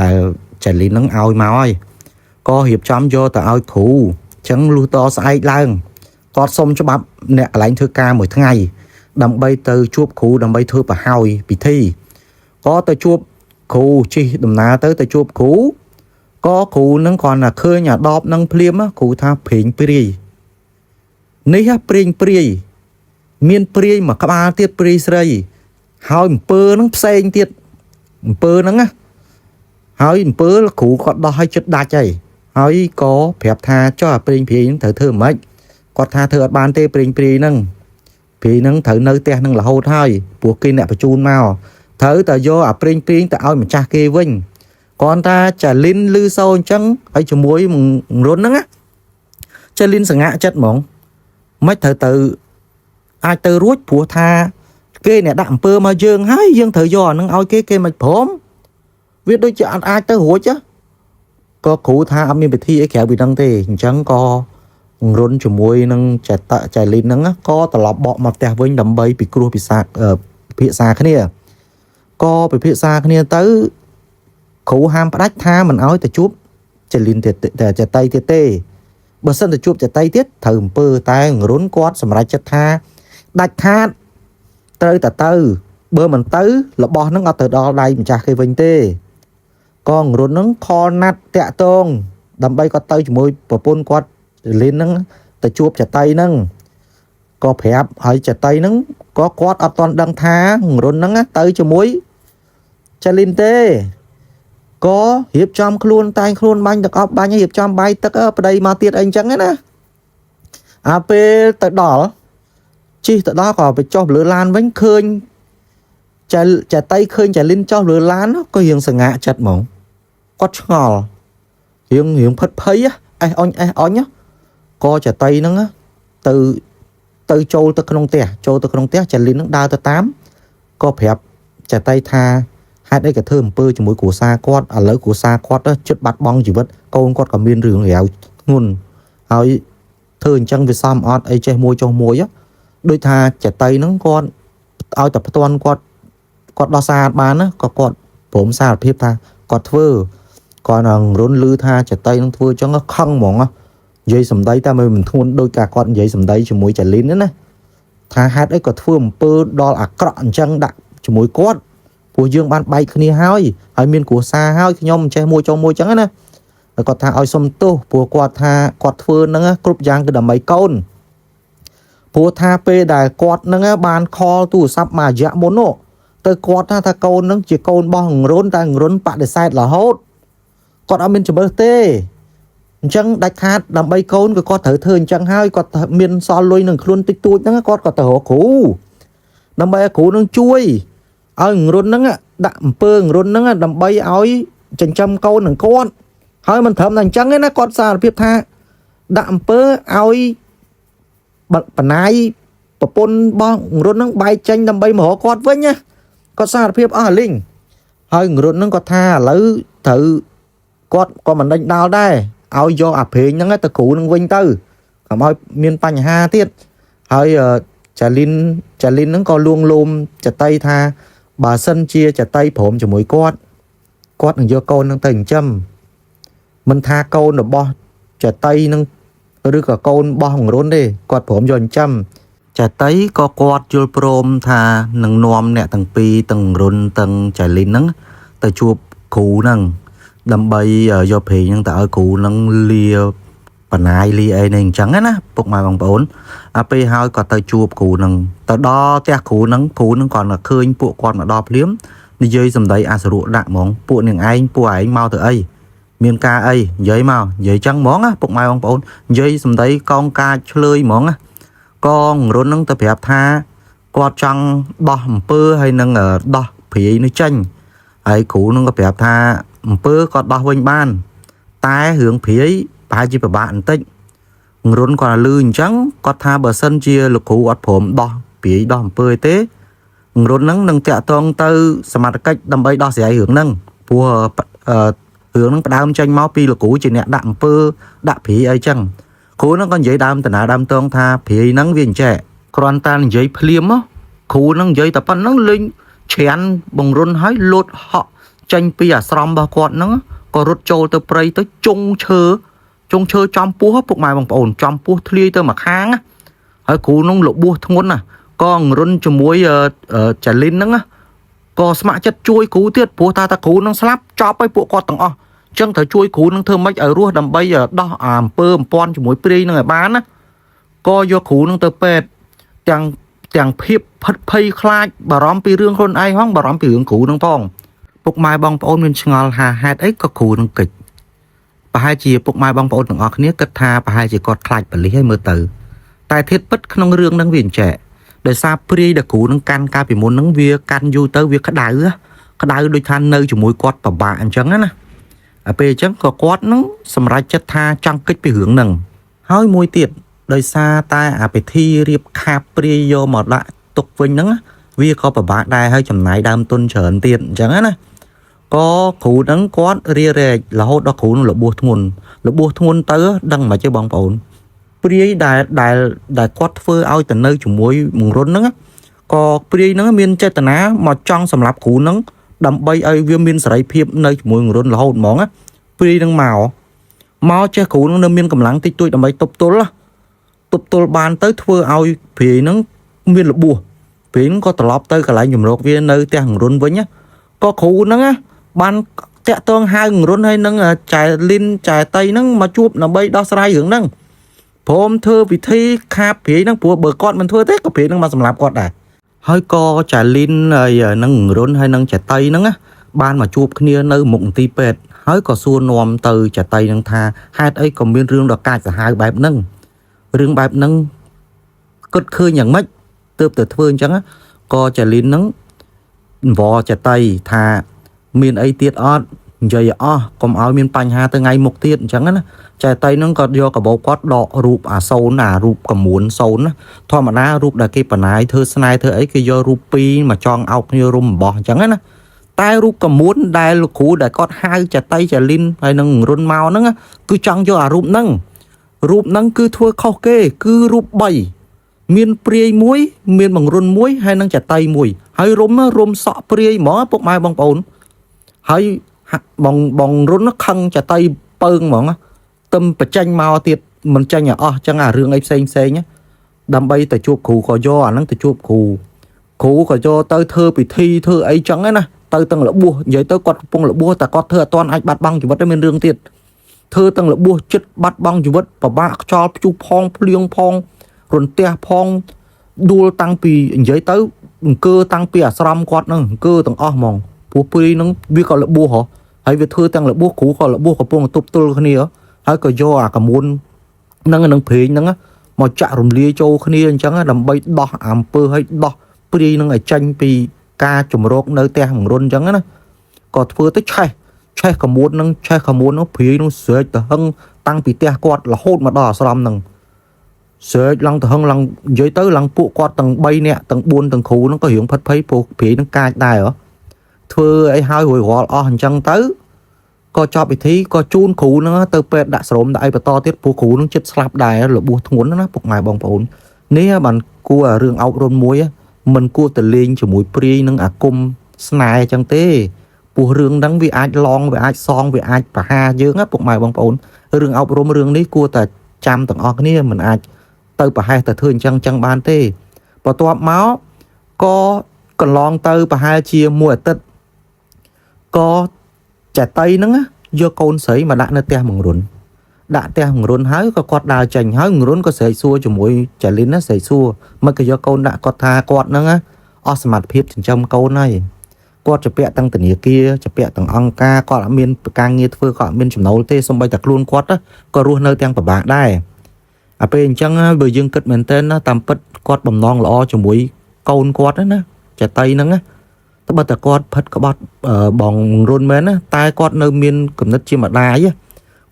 ដែលចលិនហ្នឹងឲ្យមកហើយក៏រៀបចំយកទៅឲ្យគ្រូអញ្ចឹងលុះតស្អែកឡើងគាត់សុំច្បាប់អ្នកកន្លែងធ្វើការមួយថ្ងៃដើម្បីទៅជួបគ្រូដើម្បីធ្វើប្រហើយពិធីក៏ទៅជួបគ្រូជិះដំណើរទៅទៅជួបគ្រូក៏គ្រូនឹងគ្រាន់តែឃើញអាដបនឹងភ្លាមគ្រូថាប្រេងព្រាយនេះប្រេងព្រាយមានព្រាយមួយក្បាលទៀតព្រាយស្រីហើយអំពើនឹងផ្សេងទៀតអំពើហ្នឹងណាហើយអំពើគ្រូគាត់ដោះឲ្យចិត្តដាច់ហើយហើយក៏ប្រាប់ថាចុះអាប្រេងព្រាយហ្នឹងត្រូវធ្វើម៉េចគាត់ថាធ្វើអត់បានទេប្រេងព្រាយហ្នឹងព្រាយហ្នឹងត្រូវនៅផ្ទះហ្នឹងរហូតហើយព្រោះគេអ្នកបញ្ជូនមកត្រូវតែយកអាប្រេងព្រាយទៅឲ្យម្ចាស់គេវិញគ្រាន់តែចាលីនលឺសូអញ្ចឹងហើយជាមួយរុនហ្នឹងណាចាលីនសង្ហាក់ចិត្តហ្មងមិនត្រូវទៅអាចទៅរួចព្រោះថាគេអ្នកដាក់អំពើមកយើងហើយយើងត្រូវយកអាហ្នឹងឲ្យគេគេមិនព្រមវាដូចជាអត់អាចទៅរួចក៏គ្រូថាអត់មានពិធីអីក្រៅពីហ្នឹងទេអញ្ចឹងក៏រុនជាមួយនឹងចតចៃលីនហ្នឹងក៏ត្រឡប់បកមកផ្ទះវិញដើម្បីពិគ្រោះពិសាពិភាក្សាគ្នាក៏ពិភាក្សាគ្នាទៅគ្រូហាមផ្ដាច់ថាមិនឲ្យទៅជួបចលីនទៀតចតីទៀតទេបើសិនទៅជួបចតីទៀតត្រូវអំពើតែរុនគាត់សម្រេចចិត្តថាដាច់ខាតត្រូវតែទៅបើមិនទៅរបស់ហ្នឹងអត់ទៅដល់ដៃម្ចាស់គេវិញទេកងរុនហ្នឹងខលណាត់តាក់តងដើម្បីគាត់ទៅជាមួយប្រពន្ធគាត់លីនហ្នឹងទៅជួបចតីហ្នឹងក៏ប្រាប់ហើយចតីហ្នឹងក៏គាត់អត់ទាន់ដឹងថារុនហ្នឹងទៅជាមួយចលីនទេក៏រៀបចំខ្លួនតែងខ្លួនបាញ់ទឹកអប់បាញ់រៀបចំបាយទឹកប្តីមកទៀតអីអញ្ចឹងណាអាពេលទៅដល់ជិះទៅដល់ក៏ទៅចុះលើឡានវិញឃើញចចតីឃើញចលិនចុះលើឡានក៏រៀងសង្ហាចិត្តហ្មងគាត់ឆ្ងល់រៀងរៀងផិតភ័យអេះអញអេះអញក៏ចតីហ្នឹងទៅទៅចូលទៅក្នុងផ្ទះចូលទៅក្នុងផ្ទះចលិនហ្នឹងដើរទៅតាមក៏ប្រាប់ចតីថាហេតុអីក៏ធ្វើអំពើជាមួយគ្រួសារគាត់ឥឡូវគ្រួសារគាត់ជិតបាត់បង់ជីវិតកូនគាត់ក៏មានរឿងរ៉ាវធ្ងន់ហើយធ្វើអញ្ចឹងវាសមអត់អីចេះមួយចុះមួយដូចថាចតីហ្នឹងគាត់ឲ្យតែផ្ទាន់គាត់គាត់ដោះសារបានណាក៏គាត់ព្រមសារភាពថាគាត់ធ្វើគាត់នឹងរុនលឺថាចតីនឹងធ្វើអញ្ចឹងខឹងហ្មងនិយាយសម្ដីតែមិនធ្ងន់ដោយការគាត់និយាយសម្ដីជាមួយចលីនណាថាហេតុអីក៏ធ្វើអំពើដល់អាក្រក់អញ្ចឹងដាក់ជាមួយគាត់ព្រោះយើងបានបែកគ្នាហើយហើយមានគ្រួសារហើយខ្ញុំចេះមួយចុងមួយអញ្ចឹងណាគាត់ថាឲ្យសុំទោសព្រោះគាត់ថាគាត់ធ្វើហ្នឹងគ្រប់យ៉ាងគឺដើម្បីកូនព្រោះថាពេលដែលគាត់ហ្នឹងបានខលទូរស័ព្ទមួយរយៈមុននោះទៅគាត់ថាកូនហ្នឹងជាកូនរបស់រុនតែរុនបដិសេធរហូតគាត់អត់មានជំរឿសទេអញ្ចឹងដាច់ខាតដើម្បីកូនក៏គាត់ត្រូវធ្វើអញ្ចឹងហើយគាត់មានសល់លុយនឹងខ្លួនតិចតួចហ្នឹងគាត់ក៏ទៅរកគ្រូដើម្បីឲ្យគ្រូនឹងជួយឲ្យរុនហ្នឹងដាក់អំពើរុនហ្នឹងដើម្បីឲ្យចិញ្ចឹមកូននឹងគាត់ហើយមិនត្រឹមតែអញ្ចឹងទេណាគាត់សារភាពថាដាក់អំពើឲ្យបណាយប្រពន្ធរបស់រុនហ្នឹងបែកចេញដើម្បីមករកគាត់វិញណាគាត់សារភាពអស់លីងហើយរុនហ្នឹងគាត់ថាឥឡូវត្រូវគាត់ក៏មិនដេញដោលដែរឲ្យយកអាប្រេងហ្នឹងទៅគ្រូនឹងវិញទៅកុំឲ្យមានបញ្ហាទៀតហើយចាលីនចាលីនហ្នឹងក៏លួងលោមចតីថាបើសិនជាចតីព្រមជាមួយគាត់គាត់នឹងយកកូននឹងទៅចិញ្ចឹមមិនថាកូនរបស់ចតីនឹងឬក៏កូនរបស់រុនទេគាត់ព្រមយកចិញ្ចឹមចតីក៏គាត់យល់ព្រមថានឹងនាំអ្នកទាំងពីរទាំងរុនទាំងចលីនហ្នឹងទៅជួបគ្រូហ្នឹង ដើម្បីយកព្រេងហ្នឹងទៅឲ្យគ្រូហ្នឹងលាបណាយលាអីនេះអញ្ចឹងណាពុកម៉ែបងប្អូនអាពេលហើយក៏ទៅជួបគ្រូហ្នឹងទៅដល់ផ្ទះគ្រូហ្នឹងគ្រូហ្នឹងគាត់តែឃើញពួកគាត់មកដល់ភ្លាមនិយាយសម្ដីអាសរៈដាក់ហ្មងពួកនាងឯងពួកឯងមកទៅអីមានការអីនិយាយមកនិយាយចឹងហ្មងណាពុកម៉ែបងប្អូននិយាយសម្ដីកងកាចឆ្លើយហ្មងណាកងរុនហ្នឹងទៅប្រាប់ថាគាត់ចង់ដោះអំពើហើយនឹងដោះព្រាយនេះចេញហើយគ្រូហ្នឹងក៏ប្រាប់ថាអំពើគាត់ដោះវិញបាន តែរឿងព្រាយប្រហែលជាពិបាកបន្តិចរុនគាត់លឺអញ្ចឹងគាត់ថាបើសិនជាលោកគ្រូអត់ព្រមដោះព្រាយដោះអំពើទេរុនហ្នឹងនឹងតាក់ទងទៅសមត្ថកិច្ចដើម្បីដោះស្រាយរឿងហ្នឹងព្រោះរឿងហ្នឹងផ្ដើមចេញមកពីលោកគ្រូជាអ្នកដាក់អំពើដាក់ព្រាយអីចឹងគ្រូហ្នឹងក៏និយាយដើមតាណាដើមតងថាព្រាយហ្នឹងវាអញ្ចេះគ្រាន់តែនិយាយភ្លាមគ្រូហ្នឹងនិយាយតែប៉ុណ្្នឹងលេងច្រានបង្រុនឲ្យលោតហក់ចេញពីអាស្រមរបស់គាត់ហ្នឹងក៏រត់ចូលទៅព្រៃទៅជុងឈើជុងឈើចំពោះពុកម៉ែបងប្អូនចំពោះធ្លាយទៅមកខាងហើយគ្រូនោះរបួសធ្ងន់ណាក៏អង្រុនជាមួយចាលីនហ្នឹងក៏ស្ម័គ្រចិត្តជួយគ្រូទៀតព្រោះថាតាគ្រូនឹងស្លាប់ចប់ហើយពួកគាត់ទាំងអស់អញ្ចឹងត្រូវជួយគ្រូនឹងធ្វើម៉េចឲ្យរស់ដើម្បីដោះអាអំពើអំពាន់ជាមួយព្រាយនឹងឲ្យបានណាក៏យកគ្រូនឹងទៅពេទ្យទាំងទាំងភាពភិតភ័យខ្លាចបារម្ភពីរឿងខ្លួនឯងផងបារម្ភពីរឿងគ្រូនឹងផងពុកម៉ែបងប្អូនមានឆ្ងល់ថាហេតុអីក៏គ្រូនឹងកិច្ចប្រហែលជាពុកម៉ែបងប្អូនទាំងអស់គ្នាគិតថាប្រហែលជាគាត់ខ្លាចប៉ូលីសហើយមើលទៅតែធាតុពិតក្នុងរឿងហ្នឹងវាអញ្ចេះដោយសារព្រាយដែលគ្រូនឹងកាន់កាលពីមុនហ្នឹងវាកាន់យូរទៅវាក្តៅក្តៅដូចថានៅជាមួយគាត់ពិបាកអញ្ចឹងណាហើយពេលអញ្ចឹងក៏គាត់នឹងសម្រេចចិត្តថាចង់គេចពីរឿងហ្នឹងហើយមួយទៀតដោយសារតែអាពិធីរៀបខាបព្រាយយកមកដាក់ទុកវិញហ្នឹងវាក៏ពិបាកដែរហើយចំណាយដើមទុនច្រើនទៀតអញ្ចឹងណាក៏គ្រូហ្នឹងគាត់រារែករហូតដល់គ្រូនឹងរបួសធ្ងន់របួសធ្ងន់ទៅដឹងមិនទេបងប្អូនព្រាយដែលដែលដែលគាត់ធ្វើឲ្យទៅនៅជាមួយមង្រុនហ្នឹងក៏ព្រាយហ្នឹងមានចេតនាមកចង់សម្លាប់គ្រូហ្នឹងដើម្បីឲ្យវាមានសេរីភាពនៅជាមួយមង្រុនរហូតហ្មងណាព្រាយហ្នឹងមកចេះគ្រូហ្នឹងនៅមានកម្លាំងតិចតួចដើម្បីទប់ទល់ទប់ទល់បានទៅធ្វើឲ្យព្រាយហ្នឹងមានរបួសព្រាយហ្នឹងក៏ត្រឡប់ទៅកន្លែងជំរកវានៅផ្ទះមង្រុនវិញក៏គ្រូហ្នឹងបានតាក់ទងហៅងរុនហើយនឹងចែលីនចែតៃហ្នឹងមកជួបដើម្បីដោះស្រាយរឿងហ្នឹងព្រមធ្វើពិធីខាបព្រាយហ្នឹងព្រោះបើគាត់មិនធ្វើទេក៏ព្រាយហ្នឹងមកសម្លាប់គាត់ដែរហើយក៏ចែលីនហើយនឹងងរុនហើយនឹងចែតៃហ្នឹងបានមកជួបគ្នានៅមុខមន្ទីរពេទ្យហើយក៏សួរនាំទៅចែតៃហ្នឹងថាហេតុអីក៏មានរឿងដ៏កាចសាហាវបែបហ្នឹងរឿងបែបហ្នឹងគិតឃើញយ៉ាងម៉េចទើបទៅធ្វើអញ្ចឹងក៏ចែលីនហ្នឹងអង្វរចែតៃថាមានអីទៀតអត់និយាយឲ្យអស់កុំឲ្យមានបញ្ហាទៅថ្ងៃមុខទៀតអញ្ចឹងណាចែតៃហ្នឹងក៏យកកាបូបគាត់ដករូបអាសូនអារូបកមួនសូនណាធម្មតារូបដែលគេបណាយធ្វើស្នេហ៍ធ្វើអីគេយករូបពីរមកចងអោបគ្នារុំអំបោះអញ្ចឹងណាតែរូបកមួនដែលលោកគ្រូដែលគាត់ហៅចែតៃចែលីនហើយនឹងរុនមកហ្នឹងគឺចង់យកអារូបហ្នឹងរូបហ្នឹងគឺធ្វើខុសគេគឺរូប3មានព្រាយមួយមានបង្រុនមួយហើយនឹងចតីមួយហើយរុំរុំសក់ព្រាយហ្មងពុកម៉ែបងប្អូនហើយបងបងរុនខឹងចតីពើងហ្មងទឹមបញ្ចេញមកទៀតមិនចេញឲ្យអស់ចឹងអារឿងអីផ្សេងផ្សេងដើម្បីទៅជួបគ្រូក៏យកអាហ្នឹងទៅជួបគ្រូគ្រូក៏យកទៅធ្វើពិធីធ្វើអីចឹងណាទៅទាំងរបួសនិយាយទៅគាត់កំពុងរបួសតែគាត់ធ្វើអត់ទាន់អាចបាត់បង់ជីវិតទេមានរឿងទៀតធ្វើទាំងរបួសចិត្តបាត់បង់ជីវិតពិបាកខ្យល់ព្យុះផងភ្លៀងផងរន្ទះផងដួលតាំងពីនិយាយទៅអង្គើតាំងពីអាស្រមគាត់ហ្នឹងអង្គើទាំងអស់ហ្មងព្រោះព្រាយហ្នឹងវាក៏របួសហ៎ហើយវាធ្វើទាំងរបួសគ្រូក៏របួសកំពុងទប់ទល់គ្នាហើយក៏យកអាកមួនហ្នឹងនឹងព្រាយហ្នឹងមកចាក់រំលាយចូលគ្នាអញ្ចឹងដើម្បីដោះអំពើឲ្យដោះព្រាយហ្នឹងឲ្យចេញពីការជំរកនៅផ្ទះមង្រុនអញ្ចឹងណាក៏ធ្វើទៅឆេះឆេះកមួនហ្នឹងឆេះកមួនហ្នឹងព្រាយហ្នឹងស្រែកទៅហឹងតាំងពីផ្ទះគាត់រហូតមកដល់អាស្រមហ្នឹងស្រែកឡើងទៅហឹងឡើងនិយាយទៅឡើងពួកគាត់ទាំង3នាក់ទាំង4ទាំងគ្រូហ្នឹងក៏រៀងផិតភ័យព្រោះព្រាយហ្នឹងកាចដែរហ៎ធ្វើអីហើយរួចរាល់អស់អញ្ចឹងទៅក៏ចប់ពិធីក៏ជូនគ្រូហ្នឹងទៅពេទ្យដាក់ស្រោមដាក់អីបន្តទៀតព្រោះគ្រូហ្នឹងចិត្តស្លាប់ដែររបួសធ្ងន់ណាពុកម៉ែបងប្អូននេះបានគួររឿងអប់រំមួយមិនគួរទៅលេងជាមួយព្រាយនឹងអាគមស្នេហ៍អញ្ចឹងទេពោះរឿងហ្នឹងវាអាចឡងវាអាចសងវាអាចប្រហារយើងណាពុកម៉ែបងប្អូនរឿងអប់រំរឿងនេះគួរតែចាំទាំងអស់គ្នាមិនអាចទៅប្រហែសទៅធ្វើអញ្ចឹងអញ្ចឹងបានទេបន្ទាប់មកក៏កន្លងទៅប្រហែលជាមួយអាទិត្យក៏ចតីហ្នឹង យកកូនស្រីមកដាក់នៅផ្ទះបង្រុនដាក់ផ្ទះបង្រុនហើយក៏គាត់ដើរចេញហើយបង្រុនក៏ស្រែកសួរជាមួយចាលីនណាស្រែកសួរមិនក៏យកកូនដាក់គាត់ថាគាត់ហ្នឹងណាអស់សមត្ថភាពចិញ្ចឹមកូនហើយគាត់จะពាក់ទាំងធនាគារจะពាក់ទាំងអង្គការគាត់អត់មានការងារធ្វើគាត់អត់មានចំណូលទេសូម្បីតែខ្លួនគាត់ណាក៏រស់នៅទាំងពិបាកដែរអាពេលអញ្ចឹងណាបើយើងគិតមែនទែនណាតាមពិតគាត់បំណងល្អជាមួយកូនគាត់ណាចតីហ្នឹងណា ត្បិតតែគាត់ផិតក្បត់អឺបងរុនមែនណាតែគាត់នៅមានគំនិតជាម្ដាយហ៎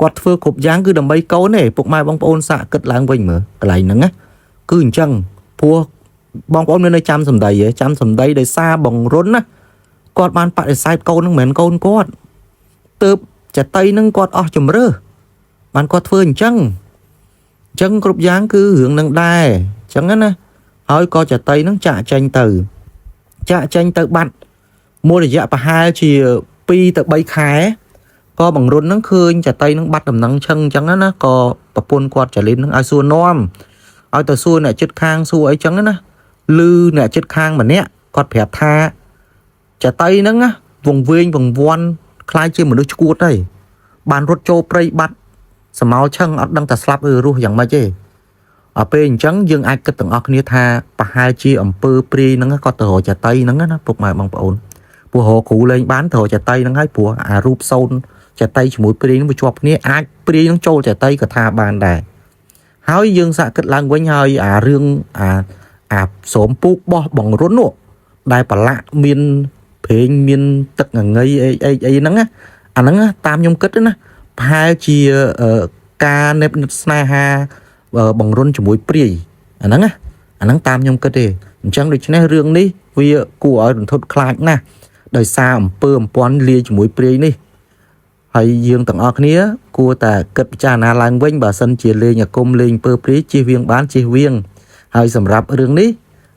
គាត់ធ្វើគ្រប់យ៉ាងគឺដើម្បីកូនទេពុកម៉ែបងប្អូនសាកគិតឡើងវិញមើលកន្លែងហ្នឹងណាគឺអញ្ចឹងព្រោះបងប្អូនមាននៅចាំសម្ដីហ៎ចាំសម្ដីដោយសារបងរុនណាគាត់បានបដិសេធកូនហ្នឹងមិនមែនកូនគាត់ទើបចតីហ្នឹងគាត់អស់ជំរឿបានគាត់ធ្វើអញ្ចឹងអញ្ចឹងគ្រប់យ៉ាងគឺរឿងហ្នឹងដែរអញ្ចឹងណាហើយក៏ចតីហ្នឹងចាក់ចេញទៅចាក់ចេញទៅបាត់ មួយរយៈប្រហែលជា2ទៅ3ខែក៏បង្រុនហ្នឹងឃើញចតីហ្នឹងបាត់ដំណឹងឈឹងអញ្ចឹងណាក៏ប្រពន្ធគាត់ចលិនហ្នឹងឲ្យសួរនាំឲ្យទៅសួរអ្នកចិត្តខាងសួរអីចឹងណាឮអ្នកចិត្តខាងម្នាក់គាត់ប្រាប់ថាចតីហ្នឹងណាវង្វេងវង្វាន់ខ្លាយជាមនុស្សឈួតហើយបានរត់ចូលព្រៃបាត់សមោលឈឹងអត់ដឹងតែស្លាប់ឬរស់យ៉ាងម៉េចទេអពេលអញ្ចឹងយើងអាចគិតទាំងអស់គ្នាថាប្រហែលជាអំពើព្រាយហ្នឹងគាត់ទៅរកចតីហ្នឹងណាពុកម៉ែបងប្អូន ព្រោះរកគ្រូលេងបានត្រូវចតីហ្នឹងហើយព្រោះអារូបសូនចតីជាមួយព្រាយហ្នឹងវាជាប់គ្នាអាចព្រាយហ្នឹងចូលចតីក៏ថាបានដែរហើយយើងសាកគិតឡើងវិញហើយអារឿងអាអាស្រោមពូកបោះបង្រុននោះដែលប្រឡាក់មានព្រេងមានទឹកងងីអីអីអីហ្នឹងណាអាហ្នឹងណាតាមខ្ញុំគិតណាប្រហែលជាអឺការណេបនិតស្នេហាអឺបង្រុនជាមួយព្រាយអាហ្នឹងណាអាហ្នឹងតាមខ្ញុំគិតទេអញ្ចឹងដូច្នេះរឿងនេះវាគួរឲ្យរន្ធត់ខ្លាចណាស់ ដោយសារអំពើអំព័ន្ធលាយជាមួយព្រាយនេះហើយយើងទាំងអស់គ្នាគួរតែគិតពិចារណាឡើងវិញបើសិនជាលេងអាគមលេងអំពើព្រាយជៀសវាងបានជៀសវាងហើយសម្រាប់រឿងនេះ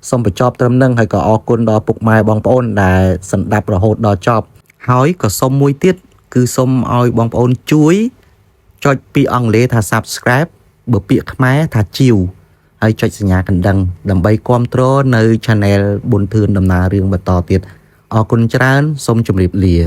សូមបញ្ចប់ត្រឹមនឹងហើយក៏អរគុណដល់ពុកម៉ែបងប្អូនដែលស្ដាប់រហូតដល់ចប់ហើយក៏សូមមួយទៀតគឺសូមឲ្យបងប្អូនជួយចុចពាក្យអង់គ្លេសថា Subscribe បើពាក្យខ្មែរថាជីវហើយចុចសញ្ញាកណ្ដឹងដើម្បីគ្រប់គ្រងនៅ Channel ប៊ុនធឿនដំណើររឿងបន្តទៀត អរគុណច្រើនសូមជម្រាបលា